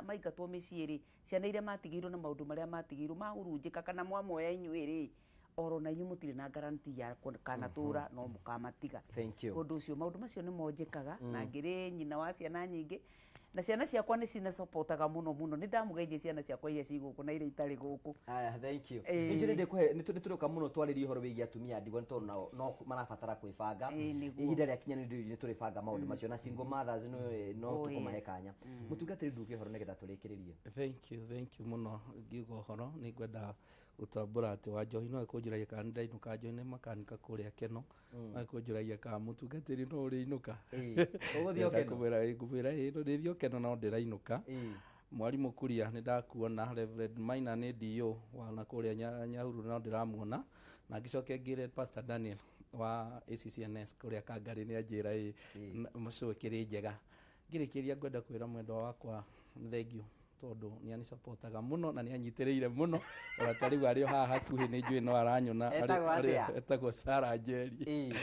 maingatwo mĩciĩ rĩ, ciana iria matigĩirwo na maũndũ marĩa matigĩirwo mahurunjĩka kana mwamoya inyuĩ rĩ, oro na inyuĩ mũtirĩ na guarantee ya kanatũra no mũkamatiga. Thank you. Ũndũ ũcio maũndũ macio nĩmo njĩkaga, na ngĩrĩ nyina wa ciana nyingĩ, na ciana ciakwa nĩ cinacopotaga mũno mũno. Nĩ ndamũgeithie ciana ciakwa iria ci gũkũ na iria itarĩ gũkũ. Aya, thank you. Ĩĩ. Nĩ njũĩ ndĩkũhe nĩ tũrĩũka mũno twarĩrie ũhoro wĩgiĩ atumia a ndigwa, nĩ tondũ nao no marabatara kwĩbanga. Ĩĩ, nĩguo. Ihinda rĩakinya nĩ tũrĩbanga maũndũ macio, na single mothers no Oh, tũkũmahe yes. kanya. Mũtungatĩri, nduge ũhoro nĩgetha tũrĩkĩrĩrie. Thank you, thank you mũno. Ngiuga ũhoro nĩ ngwenda gũtambũra atĩ wa njohi no ĩkũnjũragia kana nĩ ndainũka. Njohi nĩ makanika kũrĩa Keno, no ĩkũnjũragia kana mũtungatĩri no ũrĩinũka. Ĩĩ. Ũgũthiĩ o Keno? Ngwĩra ngũmwĩra ĩĩ, no ndĩthiĩ o Keno, no ndĩrainũka. Mwarimũ Kuria nĩ ndakuona, Reverend Maina nĩ DO wa na kũrĩa Nyahururu, no ndĩramuona, na ngĩcoke ngĩre Pastor Daniel wa ACCNS kũrĩa Kangarĩ nĩ anjĩra ĩ mũcũĩ kĩrĩ njega. Ngĩrĩkĩria ngwenda kwĩra mwendwa wakwa thank you, tondũ nĩ anisapotaga mũno na nĩ anyitĩrĩire mũno, ona ta rĩu arĩ o haha hakuhĩ, nĩ njũĩ no aranyona. Etagwo atĩa? Etagwo Sarah Njeri.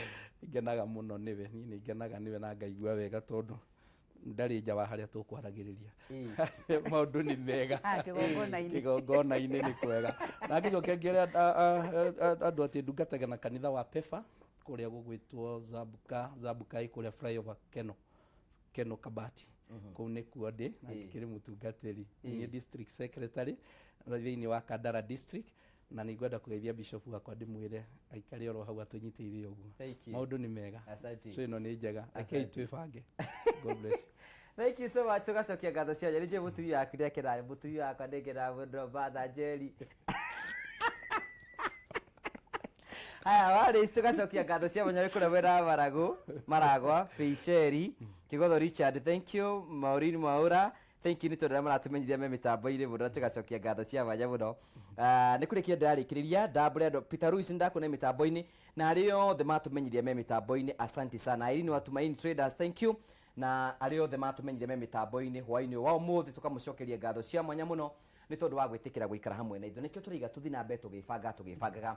Ngenaga mũno nĩwe, niĩ nĩ ngenaga nĩwe na ngaigua wega tondũ ndarĩ nja wa harĩa tũkwaragĩrĩria. Maũndũ nĩ mega. Ah, kĩgongona-inĩ. Kĩgongona-inĩ nĩ kwega. Na ngĩcoke ngĩre andũ atĩ ndungataga na kanitha wa Pefa kũrĩa gũgwĩtwo Zabuka, Zabuka ĩ kũrĩa flyover Keno, Keno Kabati, kũu nĩkuo ndĩ na ngĩkĩrĩ mũtungatĩri, niĩ district secretary thĩinĩ wa Kandara district, na nĩ ngwenda kũgeithia bishop wakwa, ndĩmwĩre aikare oro hau atũnyitĩire ũguo. Thank you. Maũndũ nĩ mega. Asante. So ĩno nĩ njega, rekei twĩbange. God bless you. Thank you so much. Tugacokia ngatho ciothe. Nĩ njũĩ mũtumia waku nĩ akenaga, mũtumia wakwa nĩ ngenaga mũno, Martha Njeri. Haya warĩ, tugacokia ngatho cia mwanya kũrĩa mwena wa Maragũ, Maragwa, Feisheri, Kĩgotho Richard, thank you, Maureen Mwaura, thank you nĩ tondũ arĩa maratũmenyithia me mĩtambo-inĩ mũno, na tũgacokia ngatho cia mwanya mũno. Ah, nĩ kũrĩkia ndĩrarĩkĩrĩria ndambũre andũ Peter Ruiz, nĩndakuona mĩtambo-inĩ, na arĩa othe matũmenyithia me mĩtambo-inĩ, asante sana. Irene wa Tumaini Traders, thank you, na arĩa othe matũmenyithia me mĩtambo-inĩ hwaĩ-inĩ wa ũmũthĩ, tũkamũcokeria ngatho cia mwanya mũno nĩ tondũ wa gwĩtĩkĩra gũikara hamwe na ithuĩ. Nĩkĩo tũraiga tũthiĩ na mbere tũgĩbangaga.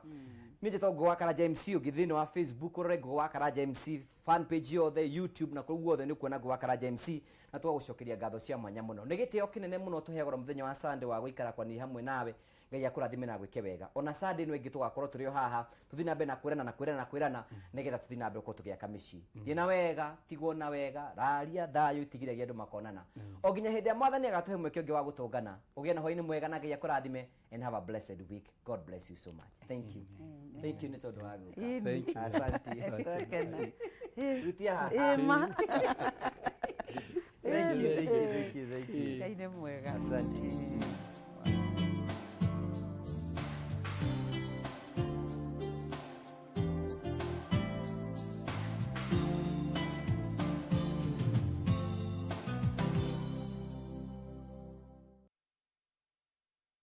Niĩ njĩtagwo Ngũgũ wa Karanja MC. Ũngĩ thĩinĩ wa Facebook ũrore Ngũgũ wa Karanja MC fan page yothe, YouTube na kũu guothe nĩ kuona Ngũgũ wa Karanja MC, na tũgagũcokeria ngatho cia mwanya mũno. Nĩ gĩtĩo kĩnene mũno tũheagwo mũthenya wa Sunday wa gũikara kwanĩria hamwe nawe. Ngai akũrathime na gwĩke wega. Ona Sunday ĩno ĩngĩ tũgakorwo tũrĩ o haha, tũthiĩ na mbere na kwĩrana na kwĩrana na kwĩrana, nĩgetha tũthiĩ na mbere gũkorwo tũgĩaka mĩciĩ. Thiĩ na wega, tigwo na wega, raria thayũ itigiragia andũ makonana o nginya hĩndĩ ya Mwathani agatũhe mweke ũngĩ wa gũtũngana. Ũgĩe na hwaĩ-inĩ mwega, na Ngai akũrathime, and have a blessed week. God bless you so much. Thank you, thank you nĩ tondũ wa gũka. Thank you. Asante. Twakena. Rutia haha. Ĩma. Thank you, thank you, thank you, thank you. Ngai nĩ mwega. Asante. Ĩĩ.